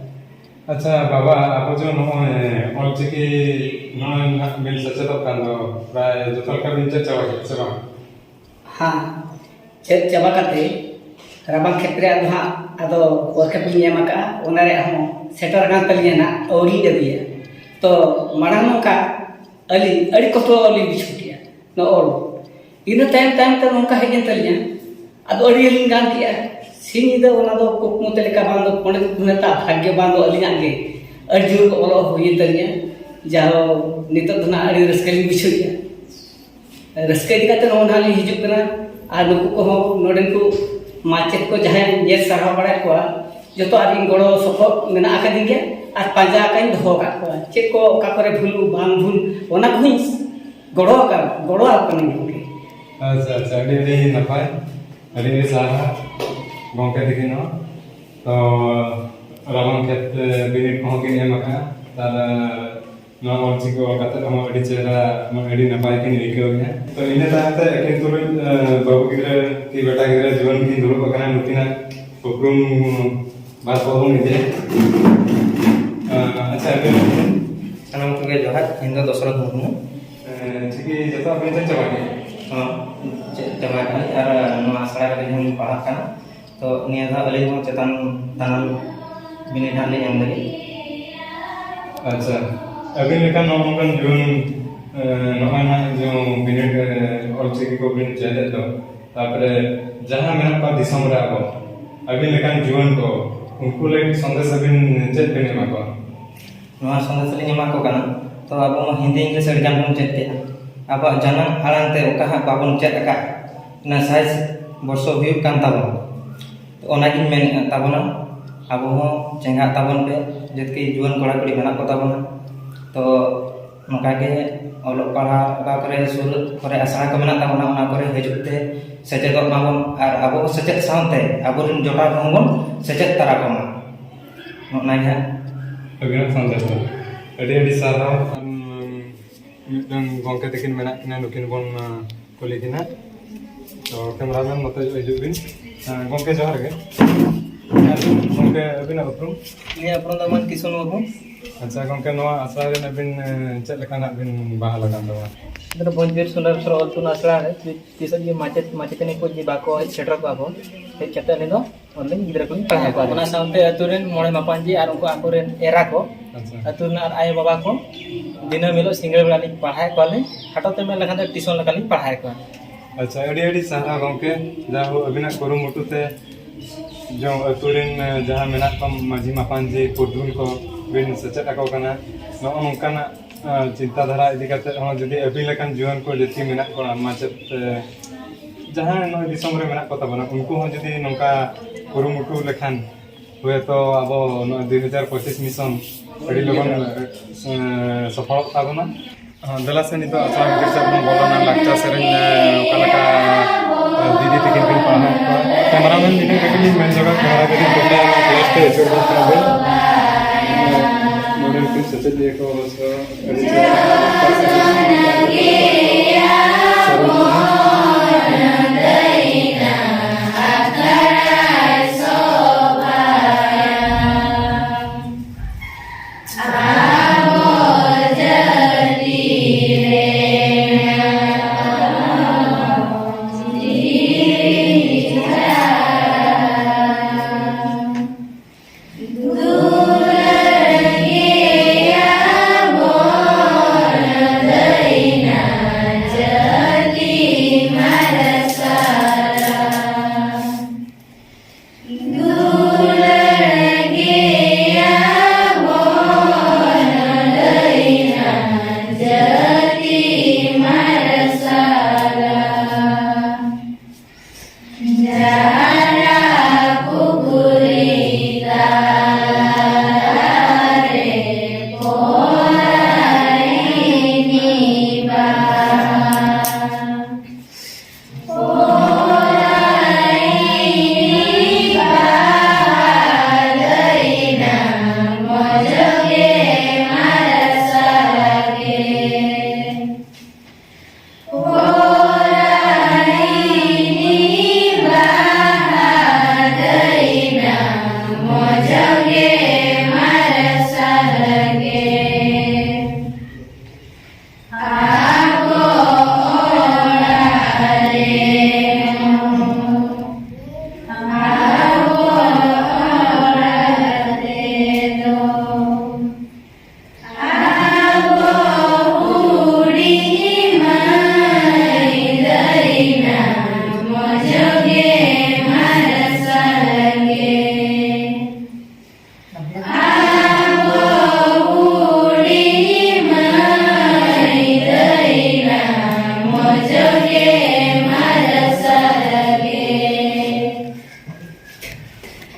ᱟᱪᱪᱷᱟ ᱵᱟᱵᱟ, ᱟᱵᱚ ᱡᱮ ᱱᱚᱜᱼᱚᱭ ᱚᱞᱪᱤᱠᱤ ᱱᱚᱜᱼᱚᱭ ᱱᱟᱜ ᱵᱤᱱ ᱥᱮᱪᱮᱫᱚᱜ ᱠᱟᱱ ᱫᱚ, ᱯᱨᱟᱭ ᱡᱚᱛᱚ ᱞᱮᱠᱟ ᱵᱤᱱ ᱪᱮᱫ ᱪᱟᱵᱟ ᱠᱮᱫᱟ ᱥᱮ ᱵᱟᱝ? ᱦᱮᱸ, ᱪᱮᱫ ᱪᱟᱵᱟ ᱠᱟᱛᱮ ᱨᱟᱵᱟᱝ ᱠᱷᱮᱛ ᱨᱮᱭᱟᱜ ᱫᱚ ᱦᱟᱸᱜ ᱟᱫᱚ workshop ᱞᱤᱧ ᱮᱢ ᱟᱠᱟᱫᱼᱟ, ᱚᱱᱟ ᱨᱮᱭᱟᱜ ᱦᱚᱸ ᱥᱮᱴᱮᱨ ᱟᱠᱟᱱ ᱛᱟᱹᱞᱤᱧᱟ ᱱᱟᱜ, ᱟᱹᱣᱨᱤᱧ ᱟᱹᱜᱩᱭᱟ᱾ ᱛᱚ ᱢᱟᱲᱟᱝ ᱱᱚᱝᱠᱟ ᱟᱹᱞᱤᱧ ᱟᱹᱰᱤ ᱠᱚᱥᱴᱚ ᱞᱤᱧ ᱵᱩᱡᱷᱟᱹᱣ ᱠᱮᱜᱼᱟ ᱱᱚᱣᱟ ᱚᱞ᱾ ᱤᱱᱟᱹ ᱛᱟᱭᱚᱢ ᱛᱟᱭᱚᱢ ᱛᱮ ᱱᱚᱝᱠᱟ ᱦᱮᱡ ᱮᱱ ᱛᱟᱹᱞᱤᱧᱟ, ᱟᱫᱚ ᱟᱹᱰᱤ ᱞᱤᱧ ᱜᱟᱱ ᱠᱮᱜᱼᱟ᱾ ᱥᱤᱧ ᱧᱤᱫᱟᱹ ᱚᱱᱟ ᱫᱚ ᱠᱩᱠᱢᱩ ᱛᱮ ᱞᱮᱠᱟ ᱵᱟᱝ ᱫᱚ ᱯᱚᱸᱰᱮᱛ ᱨᱚᱜᱷᱩᱱᱟᱛᱷ ᱟᱜ ᱵᱷᱟᱜᱽᱭᱚ ᱵᱟᱝ ᱫᱚ ᱟᱹᱞᱤᱧᱟᱜ ᱜᱮ ᱟᱹᱰᱤ ᱡᱳᱨ ᱚᱞᱚᱜ ᱦᱩᱭᱮᱱ ᱛᱟᱹᱞᱤᱧᱟ᱾ ᱡᱟᱦᱳ, ᱱᱤᱛᱚᱜ ᱫᱚ ᱱᱟᱜ ᱟᱹᱰᱤ ᱨᱟᱹᱥᱠᱟᱹ ᱞᱤᱧ ᱵᱩᱡᱷᱟᱹᱣᱮᱫᱼᱟ᱾ ᱨᱟᱹᱥᱠᱟᱹ ᱤᱫᱤ ᱠᱟᱛᱮ ᱱᱚᱜᱼᱚᱭ ᱱᱟᱦᱟᱜ ᱞᱤᱧ ᱦᱤᱡᱩᱜ ᱠᱟᱱᱟ᱾ ᱟᱨ ᱱᱩᱠᱩ ᱠᱚᱦᱚᱸ, ᱱᱚᱰᱮᱱ ᱠᱚ ᱢᱟᱪᱮᱫ ᱠᱚ ᱡᱟᱦᱟᱸᱭ ᱧᱮᱞ ᱥᱟᱨᱦᱟᱣ ᱵᱟᱲᱟᱭᱮᱫ ᱠᱚᱣᱟ, ᱡᱚᱛᱚ ᱟᱹᱞᱤᱧ ᱜᱚᱲᱚ ᱥᱚᱯᱚᱦᱚᱫ ᱢᱮᱱᱟᱜ ᱟᱠᱟᱫᱤᱧ ᱜᱮᱭᱟ᱾ ᱟᱨ ᱯᱟᱸᱡᱟ ᱟᱠᱟᱫ ᱤᱧ ᱫᱚᱦᱚ ᱟᱠᱟᱫ ᱠᱚᱣᱟ, ᱪᱮᱫ ᱠᱚ ᱚᱠᱟ ᱠᱚᱨᱮ ᱵᱷᱩᱞ ᱵᱟᱝ ᱵᱷᱩᱞ, ᱚᱱᱟ ᱠᱚᱦᱚᱸᱧ ᱜᱚᱲᱚ ᱟᱠᱟᱱ, ᱜᱚᱲᱚ ᱟᱠᱚ ᱠᱟᱹᱱᱟᱹᱧ ᱜᱚᱢᱠᱮ᱾ ᱟᱪᱪᱷᱟ, ᱟᱪᱪᱷᱟ, ᱟᱹᱰᱤ ᱟᱹᱰᱤ ᱱᱟᱯᱟᱭ, ᱟᱹᱰᱤ ᱟᱹᱰᱤ ᱥᱟᱨᱦᱟᱣ ᱜᱚᱢᱠᱮ ᱛᱟᱹᱠᱤᱱ ᱦᱚᱸ᱾ ᱛᱚ ᱨᱟᱵᱟᱝ ᱠᱷᱮᱛ ᱵᱤᱱᱤᱰ ᱠᱚᱦᱚᱸ ᱠᱤᱱ ᱮᱢ ᱟᱠᱟᱫᱼᱟ, ᱛᱟᱦᱞᱮ ᱱᱚᱣᱟ ᱚᱞᱪᱤᱠᱤ ᱚᱞ ᱠᱟᱛᱮ ᱦᱚᱸ ᱟᱹᱰᱤ ᱪᱮᱦᱨᱟ, ᱟᱹᱰᱤ ᱱᱟᱯᱟᱭ ᱠᱤᱱ ᱟᱹᱭᱠᱟᱹᱣᱮᱫᱼᱟ᱾ ᱛᱚ ᱤᱱᱟᱹ ᱛᱟᱭᱚᱢ ᱛᱮ ᱟᱹᱠᱤᱱ ᱛᱩᱞᱩᱡ, ᱮ, ᱵᱟᱹᱵᱩ ᱜᱤᱫᱽᱨᱟᱹ ᱠᱤ ᱵᱮᱴᱟ ᱜᱤᱫᱽᱨᱟᱹ ᱡᱩᱣᱟᱹᱱ ᱠᱤᱱ ᱫᱩᱲᱩᱵ ᱟᱠᱟᱱᱟ, ᱱᱩᱠᱤᱱᱟᱜ ᱩᱯᱨᱩᱢ ᱵᱟᱨ ᱯᱮ ᱵᱚᱱ ᱤᱫᱤᱭᱟ᱾ ᱮ, ᱟᱪᱪᱷᱟ, ᱟᱹᱵᱤᱱ? ᱥᱟᱱᱟᱢ ᱠᱚᱜᱮ ᱡᱚᱦᱟᱨ, ᱤᱧ ᱫᱚ ᱫᱚᱥᱚᱨᱚᱛᱷ ᱢᱩᱨᱢᱩ᱾ ᱮ, ᱪᱤᱠᱤ ᱡᱚᱛᱚ ᱟᱹᱵᱤᱱ ᱪᱮᱫ ᱪᱟᱵᱟ ᱠᱮᱫᱟ? ᱦᱚᱸ, ᱪᱮᱫ ᱪᱟᱵᱟ ᱠᱟᱜᱼᱟᱹᱧ ᱟᱨ ᱱᱚᱣᱟ ᱟᱥᱲᱟ ᱨᱮᱜᱮ ᱦᱚᱸᱧ ᱯᱟᱲᱦᱟᱜ ᱠᱟᱱᱟ᱾ ᱛᱚ ᱱᱤᱭᱟᱹ ᱫᱷᱟᱣ ᱟᱹᱞᱤᱧ ᱦᱚᱸ ᱪᱮᱛᱟᱱ ᱫᱟᱱᱟᱝ ᱵᱤᱱᱤᱰ ᱦᱟᱸᱜ ᱞᱤᱧ ᱮᱢ ᱞᱟᱹᱜᱤᱫ᱾ ᱟᱪᱪᱷᱟ, ᱟᱹᱵᱤᱱ ᱞᱮᱠᱟᱱ ᱱᱚᱜᱼᱚ ᱱᱚᱝᱠᱟᱱ ᱡᱩᱣᱟᱹᱱ ᱱᱚᱜᱼᱚᱭ ᱱᱟᱜ ᱡᱮ ᱵᱤᱱᱤᱰ ᱚᱞᱪᱤᱠᱤ ᱠᱚᱵᱤᱱ ᱪᱮᱫ ᱮᱫ ᱫᱚ, ᱛᱟᱯᱚᱨᱮ ᱡᱟᱦᱟᱸ ᱢᱮᱱᱟᱜ ᱠᱚᱣᱟ ᱫᱤᱥᱚᱢ ᱨᱮ ᱟᱵᱚ ᱟᱹᱵᱤᱱ ᱞᱮᱠᱟᱱ ᱡᱩᱣᱟᱹᱱ ᱠᱚ, ᱩᱱᱠᱩ ᱞᱟᱹᱜᱤᱫ ᱥᱚᱱᱫᱮᱥ ᱟᱹᱵᱤᱱ ᱪᱮᱫ ᱵᱤᱱ ᱮᱢᱟ ᱠᱚᱣᱟ? ᱱᱚᱣᱟ ᱥᱚᱱᱫᱮᱥ ᱞᱤᱧ ᱮᱢᱟ ᱠᱚ ᱠᱟᱱᱟ᱾ ᱛᱚ ᱟᱵᱚ ᱢᱟ ᱦᱤᱱᱫᱤ ᱤᱝᱞᱤᱥ ᱟᱹᱰᱤ ᱜᱟᱱ ᱵᱚᱱ ᱪᱮᱫ ᱠᱮᱫᱼᱟ, ᱟᱵᱚᱣᱟᱜ ᱡᱟᱱᱟᱢ ᱟᱲᱟᱝ ᱛᱮ ᱚᱠᱟ ᱦᱟᱸᱜ ᱵᱟᱵᱚᱱ ᱪᱮᱫ ᱟᱠᱟᱫ, ᱚᱱᱟ ᱥᱟᱭ ᱵᱚᱨᱥᱚ ᱦᱩᱭᱩᱜ ᱠᱟᱱ ᱛᱟᱵᱚᱱᱟ᱾ ᱛᱚ ᱚᱱᱟᱜᱤᱧ ᱢᱮᱱᱮᱫ ᱛᱟᱵᱚᱱᱟ, ᱟᱵᱚ ᱦᱚᱸ ᱪᱮᱸᱜᱷᱟᱜ ᱛᱟᱵᱚᱱ ᱯᱮ, ᱡᱚᱛᱚ ᱡᱩᱣᱟᱹᱱ ᱠᱚᱲᱟ ᱠᱩᱲᱤ ᱢᱮᱱᱟᱜ ᱠᱚ ᱛᱟᱵᱚᱱᱟ᱾ ᱛᱚ ᱱᱚᱝᱠᱟ ᱜᱮ ᱚᱞᱚᱜ ᱯᱟᱲᱦᱟᱣ ᱚᱠᱟ ᱠᱚᱨᱮ ᱥᱩᱨ ᱠᱚᱨᱮ ᱟᱥᱲᱟ ᱠᱚ ᱢᱮᱱᱟᱜ ᱛᱟᱵᱚᱱᱟ, ᱚᱱᱟ ᱠᱚᱨᱮ ᱦᱤᱡᱩᱜ ᱛᱮ ᱥᱮᱪᱮᱫᱚᱜ ᱢᱟᱵᱚᱱ, ᱟᱨ ᱟᱵᱚ ᱥᱮᱪᱮᱫ ᱥᱟᱶᱛᱮ ᱟᱵᱚᱨᱮᱱ ᱡᱚᱴᱟᱣ ᱠᱚᱦᱚᱸ ᱵᱚᱱ ᱥᱮᱪᱮᱫ ᱛᱟᱨᱟ ᱠᱚᱢᱟ᱾ ᱱᱚᱜᱼᱚ ᱱᱟ ᱜᱮ ᱦᱟᱸᱜ᱾ ᱟᱹᱵᱤᱱᱟᱜ ᱥᱟᱱᱫᱮᱥ ᱫᱚ ᱟᱹᱰᱤ ᱟᱹᱰᱤ ᱥᱟᱨᱦᱟᱣ᱾ ᱟᱢ, ᱢᱤᱫᱴᱟᱝ ᱜᱚᱢᱠᱮ ᱛᱟᱹᱠᱤᱱ ᱢᱮᱱᱟᱜ ᱠᱤᱱᱟ, ᱱᱩᱠᱤᱱ ᱵᱚᱱ, ᱟᱸ, ᱠᱩᱞᱤ ᱠᱤᱱᱟ᱾ ᱛᱚ, ᱠᱮᱢᱨᱟᱢᱮᱱ ᱱᱚᱛᱮ ᱦᱤᱡᱩᱜ ᱵᱤᱱ᱾ ᱟᱸ, ᱜᱚᱢᱠᱮ, ᱡᱚᱦᱟᱨ ᱜᱮ᱾ ᱟᱨ ᱜᱚᱢᱠᱮ, ᱟᱹᱵᱤᱱᱟᱜ ᱩᱯᱨᱩᱢ? ᱤᱧᱟᱹᱜ ᱩᱯᱨᱩᱢ ᱫᱚ ᱢᱟᱱ ᱠᱤᱥᱩᱱ ᱢᱩᱨᱢᱩ᱾ ᱟᱪᱪᱷᱟ, ᱜᱚᱢᱠᱮ, ᱱᱚᱣᱟ ᱟᱥᱲᱟ ᱨᱮᱱ ᱟᱹᱵᱤᱱ, ᱟᱸ, ᱪᱮᱫ ᱞᱮᱠᱟᱱᱟᱜ ᱵᱤᱱ ᱵᱟᱦᱟᱞ ᱟᱠᱟᱱ ᱛᱟᱵᱚᱱᱟ? ᱱᱚᱰᱮ ᱵᱷᱚᱸᱡᱽᱵᱤᱨ ᱥᱩᱱᱫᱚᱨ ᱥᱚᱨᱚ ᱚᱞ ᱤᱛᱩᱱ ᱟᱥᱲᱟ ᱨᱮ ᱛᱤᱥ ᱟᱹᱱᱤᱡ ᱢᱟᱪᱮᱫ ᱢᱟᱪᱮᱛᱟᱹᱱᱤ ᱠᱚ ᱡᱩᱫᱤ ᱵᱟᱠᱚ ᱦᱮᱡ ᱥᱮᱴᱮᱨ ᱠᱚᱜᱼᱟ ᱠᱚ, ᱦᱮᱡ ᱠᱟᱛᱮ ᱟᱹᱞᱤᱧ ᱫᱚ ᱚᱸᱰᱮ ᱜᱤᱫᱽᱨᱟᱹ ᱠᱚᱞᱤᱧ ᱯᱟᱲᱦᱟᱣ ᱠᱚᱣᱟ᱾ ᱚᱱᱟ ᱥᱟᱶᱛᱮ ᱟᱹᱛᱩ ᱨᱮᱱ ᱢᱚᱬᱮ ᱢᱟᱯᱟᱱᱡᱤ ᱟᱨ ᱩᱱᱠᱩ ᱟᱠᱚᱨᱮᱱ ᱮᱨᱟ ᱠᱚ, ᱟᱪᱪᱷᱟ᱾ ᱟᱹᱛᱩ ᱨᱮᱱ ᱟᱨ ᱟᱭᱳ ᱵᱟᱵᱟ ᱠᱚ, ᱫᱤᱱᱟᱹᱢ ᱦᱤᱞᱳᱜ ᱥᱤᱸᱜᱟᱹᱲ ᱵᱮᱲᱟ ᱞᱤᱧ ᱯᱟᱲᱦᱟᱣᱮᱫ ᱠᱚᱣᱟᱞᱤᱧ, ᱠᱷᱟᱴᱚ ᱛᱮ ᱢᱮᱱ ᱞᱮᱠᱷᱟᱱ ᱫᱚ ᱴᱤᱭᱩᱥᱚᱱ ᱞᱮᱠᱟᱞᱤᱧ ᱯᱟᱲᱦᱟᱣᱮᱫ ᱠᱚᱣᱟ᱾ ᱟᱪᱪᱷᱟ, ᱟᱹᱰᱤ ᱟᱹᱰᱤ ᱥᱟᱨᱦᱟᱣ ᱜᱚᱢᱠᱮ, ᱡᱟᱦᱳ ᱟᱹᱵᱤᱱᱟᱜ ᱠᱩᱨᱩᱢᱩᱴᱩ ᱛᱮ ᱡᱚ ᱟᱹᱛᱩ ᱨᱮᱱ, ᱮ, ᱡᱟᱦᱟᱸ ᱢᱮᱱᱟᱜ ᱠᱚᱣᱟ ᱢᱟᱹᱡᱷᱤ ᱢᱟᱯᱟᱱᱡᱤ ᱯᱩᱨᱩᱫᱷᱩᱞ ᱠᱚ ᱵᱤᱱ ᱥᱮᱪᱮᱫ ᱟᱠᱚ ᱠᱟᱱᱟ᱾ ᱱᱚᱜᱼᱚ ᱱᱚᱝᱠᱟᱱᱟᱜ, ᱮ, ᱪᱤᱱᱛᱟᱹ ᱫᱷᱟᱨᱟ ᱤᱫᱤ ᱠᱟᱛᱮ ᱦᱚᱸ ᱡᱩᱫᱤ ᱟᱹᱵᱤᱱ ᱞᱮᱠᱟᱱ ᱡᱩᱣᱟᱹᱱ ᱠᱚ ᱡᱩᱫᱤ ᱢᱮᱱᱟᱜ ᱠᱚᱣᱟ ᱢᱟᱪᱮᱫ, ᱮ, ᱡᱟᱦᱟᱸᱭ ᱱᱚᱜᱼᱚᱭ ᱫᱤᱥᱚᱢ ᱨᱮ ᱢᱮᱱᱟᱜ ᱠᱚ ᱛᱟᱵᱚᱱᱟ, ᱩᱱᱠᱩ ᱦᱚᱸ ᱡᱩᱫᱤ ᱱᱚᱝᱠᱟ ᱠᱩᱨᱩᱢᱩᱴᱩ ᱞᱮᱠᱷᱟᱱ ᱦᱳᱭᱛᱳ ᱟᱵᱚ ᱱᱚᱣᱟ ᱫᱩᱭ ᱦᱟᱡᱟᱨ ᱯᱚᱸᱪᱤᱥ ᱢᱤᱥᱚᱱ ᱟᱹᱰᱤ ᱞᱚᱜᱚᱱ, ᱮ, ᱥᱚᱯᱷᱚᱞᱚᱜ ᱛᱟᱵᱚᱱᱟ᱾ ᱦᱚᱸ, ᱫᱮᱞᱟ ᱥᱮ ᱱᱤᱛᱚᱜ ᱟᱥᱲᱟ ᱵᱷᱤᱛᱤᱨ ᱥᱮᱫ ᱵᱚᱱ ᱵᱚᱞᱚᱱᱟ, ᱞᱟᱠᱪᱟᱨ ᱥᱮᱨᱮᱧ, ᱮ, ᱚᱠᱟ ᱞᱮᱠᱟ, ᱮ, ᱫᱤᱫᱤ ᱛᱤᱠᱤᱱ ᱠᱤᱱ ᱯᱟᱲᱦᱟᱣᱮᱫ ᱠᱚᱣᱟ᱾ ᱠᱮᱢᱨᱟᱢᱮᱱ ᱢᱤᱫᱴᱮᱱ ᱠᱟᱹᱴᱤᱡ ᱞᱤᱧ ᱢᱮᱱ ᱡᱚᱜᱟ, ᱠᱮᱢᱨᱟ ᱠᱟᱹᱴᱤᱡ ᱯᱚᱠᱟ ᱠᱞᱟᱥ ᱛᱮ ᱟᱹᱪᱩᱨ ᱵᱚᱱ ᱠᱟᱱᱟ ᱵᱚᱱ᱾ ᱱᱚᱰᱮ ᱠᱚ ᱥᱮᱪᱮᱫᱤᱭᱟᱹ ᱠᱚ ᱚᱵᱚᱥᱥᱚ ᱟᱹᱰᱤ ᱪᱮᱦᱨᱟ ᱞᱟᱠᱪᱟᱨ ᱥᱮᱨᱮᱧ ᱥᱮᱨᱮᱧ ᱠᱚ᱾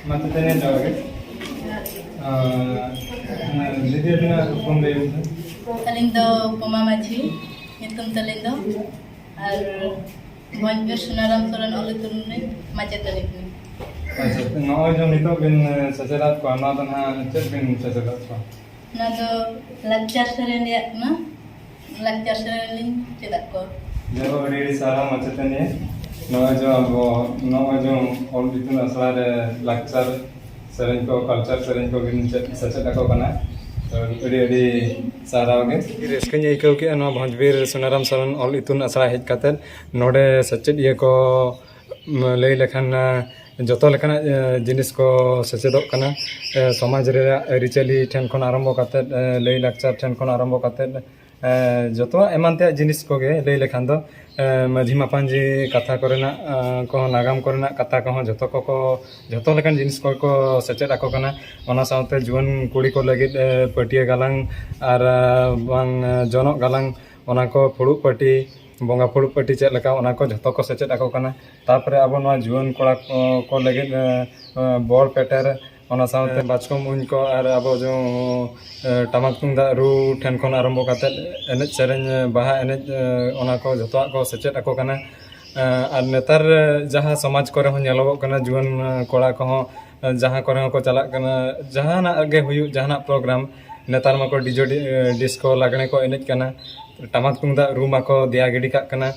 ᱢᱟ ᱛᱚᱵᱮ ᱡᱚᱦᱟᱨ ᱜᱮ᱾ ᱟᱨ, ᱫᱤᱫᱤ, ᱟᱹᱵᱤᱱᱟᱜ ᱧᱩᱛᱩᱢ ᱞᱟᱹᱭ ᱵᱤᱱ ᱥᱮ᱾ ᱟᱹᱞᱤᱧ ᱫᱚ ᱯᱚᱢᱟ ᱢᱟᱹᱡᱷᱤ ᱧᱩᱛᱩᱢ ᱛᱟᱹᱞᱤᱧ ᱫᱚ, ᱟᱨ ᱵᱷᱚᱸᱡᱽᱵᱤᱨ ᱥᱩᱱᱟᱨᱟᱢ ᱥᱚᱨᱮᱱ ᱚᱞ ᱤᱛᱩᱱ ᱨᱤᱱᱤᱡ ᱢᱟᱪᱮᱛᱟᱹᱱᱤ ᱠᱟᱹᱱᱟᱹᱧ᱾ ᱟᱪᱪᱷᱟ, ᱱᱚᱜᱼᱚᱭ ᱡᱮ ᱱᱤᱛᱚᱜ ᱵᱤᱱ ᱥᱮᱪᱮᱫᱟᱜ ᱠᱚᱣᱟ, ᱱᱚᱣᱟ ᱫᱚ ᱱᱟᱦᱟᱜ ᱪᱮᱫ ᱵᱤᱱ ᱥᱮᱪᱮᱫᱟᱜ ᱠᱚᱣᱟ? ᱱᱚᱣᱟ ᱫᱚ ᱞᱟᱠᱪᱟᱨ ᱥᱮᱨᱮᱧ ᱨᱮᱭᱟᱜ ᱠᱟᱱᱟ, ᱞᱟᱠᱪᱟᱨ ᱥᱮᱨᱮᱧ ᱞᱤᱧ ᱪᱮᱫ ᱟᱫ ᱠᱚᱣᱟ᱾ ᱡᱟᱭᱦᱳᱠ, ᱟᱹᱰᱤ ᱟᱹᱰᱤ ᱥᱟᱨᱦᱟᱣ ᱢᱟᱪᱮᱛᱟᱹᱱᱤ, ᱱᱚᱜᱼᱚᱭ ᱡᱮ ᱟᱵᱚ ᱱᱚᱜᱼᱚᱭ ᱡᱮ ᱚᱞ ᱤᱛᱩᱱ ᱟᱥᱲᱟ ᱨᱮ ᱞᱟᱠᱪᱟᱨ ᱥᱮᱨᱮᱧ ᱠᱚ, ᱠᱟᱞᱪᱟᱨ ᱥᱮᱨᱮᱧ ᱠᱚ ᱵᱤᱱ ᱪᱮᱫ ᱥᱮᱪᱮᱫ ᱟᱠᱚ ᱠᱟᱱᱟ, ᱛᱚ ᱟᱹᱰᱤ ᱟᱹᱰᱤ ᱥᱟᱨᱦᱟᱣ ᱜᱮ᱾ ᱟᱹᱰᱤ ᱨᱟᱹᱥᱠᱟᱹᱧ ᱟᱹᱭᱠᱟᱹᱣ ᱠᱮᱫᱼᱟ ᱱᱚᱣᱟ ᱵᱷᱚᱸᱡᱽᱵᱤᱨ ᱥᱩᱱᱟᱨᱟᱢ ᱥᱚᱨᱮᱱ ᱚᱞ ᱤᱛᱩᱱ ᱟᱥᱲᱟ ᱦᱮᱡ ᱠᱟᱛᱮᱫ᱾ ᱱᱚᱰᱮ ᱥᱮᱪᱮᱫᱤᱭᱟᱹ ᱠᱚ, ᱞᱟᱹᱭ ᱞᱮᱠᱷᱟᱱ, ᱡᱚᱛᱚ ᱞᱮᱠᱟᱱᱟᱜ ᱡᱤᱱᱤᱥ ᱠᱚ ᱥᱮᱪᱮᱫᱚᱜ ᱠᱟᱱᱟ᱾ ᱥᱚᱢᱟᱡᱽ ᱨᱮᱭᱟᱜ ᱟᱹᱨᱤᱪᱟᱹᱞᱤ ᱴᱷᱮᱱ ᱠᱷᱚᱱ ᱟᱨᱟᱢᱵᱷᱚ ᱠᱟᱛᱮᱫ, ᱞᱟᱹᱭ ᱞᱟᱠᱪᱟᱨ ᱴᱷᱮᱱ ᱠᱷᱚᱱ ᱟᱨᱟᱢᱵᱷᱚ ᱠᱟᱛᱮᱫ, ᱡᱚᱛᱚᱣᱟᱜ ᱮᱢᱟᱱ ᱛᱮᱭᱟᱜ ᱡᱤᱱᱤᱥ ᱠᱚᱜᱮ ᱞᱟᱹᱭ ᱞᱮᱠᱷᱟᱱ ᱫᱚ, ᱢᱟᱹᱡᱷᱤ ᱢᱟᱯᱟᱧᱡᱤ ᱠᱟᱛᱷᱟ ᱠᱚᱨᱮᱱᱟᱜ ᱠᱚᱦᱚᱸ, ᱱᱟᱜᱟᱢ ᱠᱚᱨᱮᱱᱟᱜ ᱠᱟᱛᱷᱟ ᱠᱚᱦᱚᱸ ᱡᱚᱛᱚ ᱠᱚᱠᱚ, ᱡᱚᱛᱚ ᱞᱮᱠᱟᱱ ᱡᱤᱱᱤᱥ ᱠᱚᱠᱚ ᱥᱮᱪᱮᱫ ᱟᱠᱚ ᱠᱟᱱᱟ᱾ ᱚᱱᱟ ᱥᱟᱶᱛᱮ ᱡᱩᱣᱟᱹᱱ ᱠᱩᱲᱤ ᱠᱚ ᱞᱟᱹᱜᱤᱫ ᱯᱟᱹᱴᱭᱟᱹ ᱜᱟᱞᱟᱝ ᱟᱨ ᱵᱟᱝ ᱡᱚᱱᱚᱜ ᱜᱟᱞᱟᱝ, ᱚᱱᱟ ᱠᱚ ᱯᱷᱩᱲᱩᱜ ᱯᱟᱹᱴᱤ, ᱵᱚᱸᱜᱟ ᱯᱷᱩᱲᱩᱜ ᱯᱟᱹᱴᱤ ᱪᱮᱫ ᱞᱮᱠᱟ, ᱚᱱᱟ ᱠᱚ ᱡᱷᱚᱛᱚ ᱠᱚ ᱥᱮᱪᱮᱫ ᱟᱠᱚ ᱠᱟᱱᱟ᱾ ᱛᱟᱯᱚᱨᱮ ᱟᱵᱚ ᱱᱚᱣᱟ ᱡᱩᱣᱟᱹᱱ ᱠᱚᱲᱟ ᱠᱚ, ᱠᱚ ᱞᱟᱹᱜᱤᱫ, ᱮ, ᱮ, ᱵᱚᱞ ᱯᱮᱴᱮᱨ, ᱚᱱᱟ ᱥᱟᱶᱛᱮ ᱵᱟᱪᱠᱚᱢ ᱩᱧ ᱠᱚ ᱟᱨ ᱟᱵᱚ ᱡᱮ, ᱮ, ᱴᱟᱢᱟᱠ ᱛᱩᱢᱫᱟᱜ ᱨᱩ ᱴᱷᱮᱱ ᱠᱷᱚᱱ ᱟᱨᱟᱢᱵᱷᱚ ᱠᱟᱛᱮᱫ ᱮᱱᱮᱡ ᱥᱮᱨᱮᱧ, ᱮ, ᱵᱟᱦᱟ ᱮᱱᱮᱡ, ᱮ, ᱚᱱᱟ ᱠᱚ ᱡᱷᱚᱛᱚᱣᱟᱜ ᱠᱚ ᱥᱮᱪᱮᱫ ᱟᱠᱚ ᱠᱟᱱᱟ᱾ ᱮ, ᱟᱨ ᱱᱮᱛᱟᱨ ᱡᱟᱦᱟᱸ ᱥᱚᱢᱟᱡᱽ ᱠᱚᱨᱮ ᱦᱚᱸ ᱧᱮᱞᱚᱜᱚᱜ ᱠᱟᱱᱟ, ᱡᱩᱣᱟᱹᱱ, ᱮ, ᱠᱚᱲᱟ ᱠᱚᱦᱚᱸ, ᱮ, ᱡᱟᱦᱟᱸ ᱠᱚᱨᱮ ᱦᱚᱸᱠᱚ ᱪᱟᱞᱟᱜ ᱠᱟᱱᱟ, ᱡᱟᱦᱟᱱᱟᱜ ᱜᱮ ᱦᱩᱭᱩᱜ, ᱡᱟᱦᱟᱱᱟᱜ ᱯᱨᱳᱜᱨᱟᱢ, ᱱᱮᱛᱟᱨ ᱢᱟᱠᱚ ᱰᱤᱡᱮ ᱰᱤ-, ᱮ, ᱰᱤᱥᱠᱳ ᱞᱟᱜᱽᱬᱮ ᱠᱚ ᱮᱱᱮᱡ ᱠᱟᱱᱟ, ᱴᱟᱢᱟᱠ ᱛᱩᱢᱫᱟᱜ ᱨᱩ ᱢᱟᱠᱚ ᱫᱮᱭᱟ ᱜᱤᱰᱤ ᱠᱟᱜ ᱠᱟᱱᱟ᱾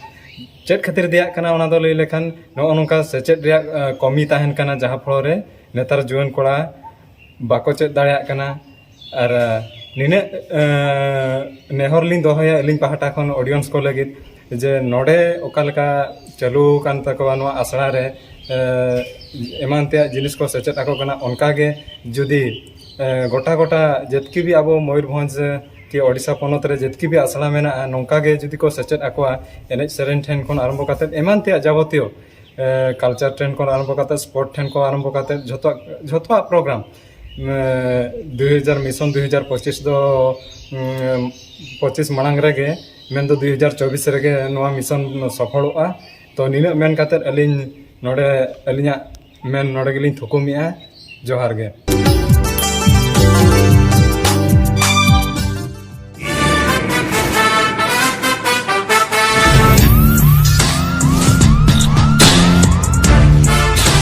ᱪᱮᱫ ᱠᱷᱟᱹᱛᱤᱨ ᱫᱮᱭᱟᱜ ᱠᱟᱱᱟ, ᱚᱱᱟ ᱫᱚ ᱞᱟᱹᱭ ᱞᱮᱠᱷᱟᱱ ᱱᱚᱜᱼᱚ ᱱᱚᱝᱠᱟ ᱥᱮᱪᱮᱫ ᱨᱮᱭᱟᱜ, ᱮ, ᱠᱚᱢᱤ ᱛᱟᱦᱮᱱ ᱠᱟᱱᱟ, ᱡᱟᱦᱟᱸ ᱯᱷᱚᱞᱚ ᱨᱮ ᱱᱮᱛᱟᱨ ᱡᱩᱣᱟᱹᱱ ᱠᱚᱲᱟ ᱵᱟᱠᱚ ᱪᱮᱫ ᱫᱟᱲᱮᱭᱟᱜ ᱠᱟᱱᱟ᱾ ᱟᱨ, ᱮ, ᱱᱤᱱᱟᱹᱜ, ᱮ, ᱱᱮᱦᱚᱨ ᱞᱤᱧ ᱫᱚᱦᱚᱭᱟ ᱟᱹᱞᱤᱧ ᱯᱟᱦᱴᱟ ᱠᱷᱚᱱ ᱚᱰᱤᱭᱮᱱᱥ ᱠᱚ ᱞᱟᱹᱜᱤᱫ, ᱡᱮ ᱱᱚᱰᱮ ᱚᱠᱟ ᱞᱮᱠᱟ ᱪᱟᱹᱞᱩ ᱟᱠᱟᱱ ᱛᱟᱠᱚᱣᱟ ᱱᱚᱣᱟ ᱟᱥᱲᱟ ᱨᱮ, ᱮ, ᱮᱢᱟᱱ ᱛᱮᱭᱟᱜ ᱡᱤᱱᱤᱥ ᱠᱚ ᱥᱮᱪᱮᱫ ᱟᱠᱚ ᱠᱟᱱᱟ, ᱚᱱᱠᱟ ᱜᱮ ᱡᱩᱫᱤ, ᱮ, ᱜᱚᱴᱟ ᱜᱚᱴᱟ ᱡᱮᱛᱠᱤ ᱵᱤ ᱟᱵᱚ ᱢᱚᱭᱩᱨᱵᱷᱚᱸᱡᱽ ᱠᱤ ᱳᱰᱤᱥᱟ ᱯᱚᱱᱚᱛ ᱨᱮ ᱡᱮᱛᱠᱤ ᱵᱤ ᱟᱥᱲᱟ ᱢᱮᱱᱟᱜᱼᱟ, ᱱᱚᱝᱠᱟ ᱜᱮ ᱡᱩᱫᱤ ᱠᱚ ᱥᱮᱪᱮᱫ ᱟᱠᱚᱣᱟ, ᱮᱱᱮᱡ ᱥᱮᱨᱮᱧ ᱴᱷᱮᱱ ᱠᱷᱚᱱ ᱟᱨᱟᱢᱵᱷᱚ ᱠᱟᱛᱮᱫ ᱮᱢᱟᱱ ᱛᱮᱭᱟᱜ ᱡᱟᱵᱚᱛᱤᱭᱚ, ᱮ, ᱠᱟᱞᱪᱟᱨ ᱴᱷᱮᱱ ᱠᱷᱚᱱ ᱟᱨᱟᱢᱵᱷᱚ ᱠᱟᱛᱮᱫ, ᱥᱯᱳᱨᱴ ᱴᱷᱮᱱ ᱠᱷᱚᱱ ᱟᱨᱟᱢᱵᱷᱚ ᱠᱟᱛᱮᱫ, ᱡᱷᱚᱛᱚ, ᱡᱷᱚᱛᱚᱣᱟᱜ ᱯᱨᱳᱜᱨᱟᱢ, ᱮ, ᱫᱩᱭ ᱦᱟᱡᱟᱨ ᱢᱤᱥᱚᱱ ᱫᱩᱭ ᱦᱟᱡᱟᱨ ᱯᱚᱸᱪᱤᱥ ᱫᱚ, ᱩᱢ, ᱯᱚᱸᱪᱤᱥ ᱢᱟᱲᱟᱝ ᱨᱮᱜᱮ, ᱢᱮᱱᱫᱚ ᱫᱩᱭ ᱦᱟᱡᱟᱨ ᱪᱚᱵᱵᱤᱥ ᱨᱮᱜᱮ ᱱᱚᱣᱟ ᱢᱤᱥᱚᱱ ᱥᱚᱯᱷᱚᱞᱚᱜᱼᱟ᱾ ᱛᱚ, ᱱᱤᱱᱟᱹᱜ ᱢᱮᱱ ᱠᱟᱛᱮᱫ ᱟᱹᱞᱤᱧ ᱱᱚᱰᱮ ᱟᱹᱞᱤᱧᱟᱜ ᱢᱮᱱ ᱱᱚᱰᱮ ᱜᱮᱞᱤᱧ ᱛᱷᱩᱠᱩᱢᱮᱜᱼᱟ᱾ ᱡᱚᱦᱟᱨ ᱜᱮ᱾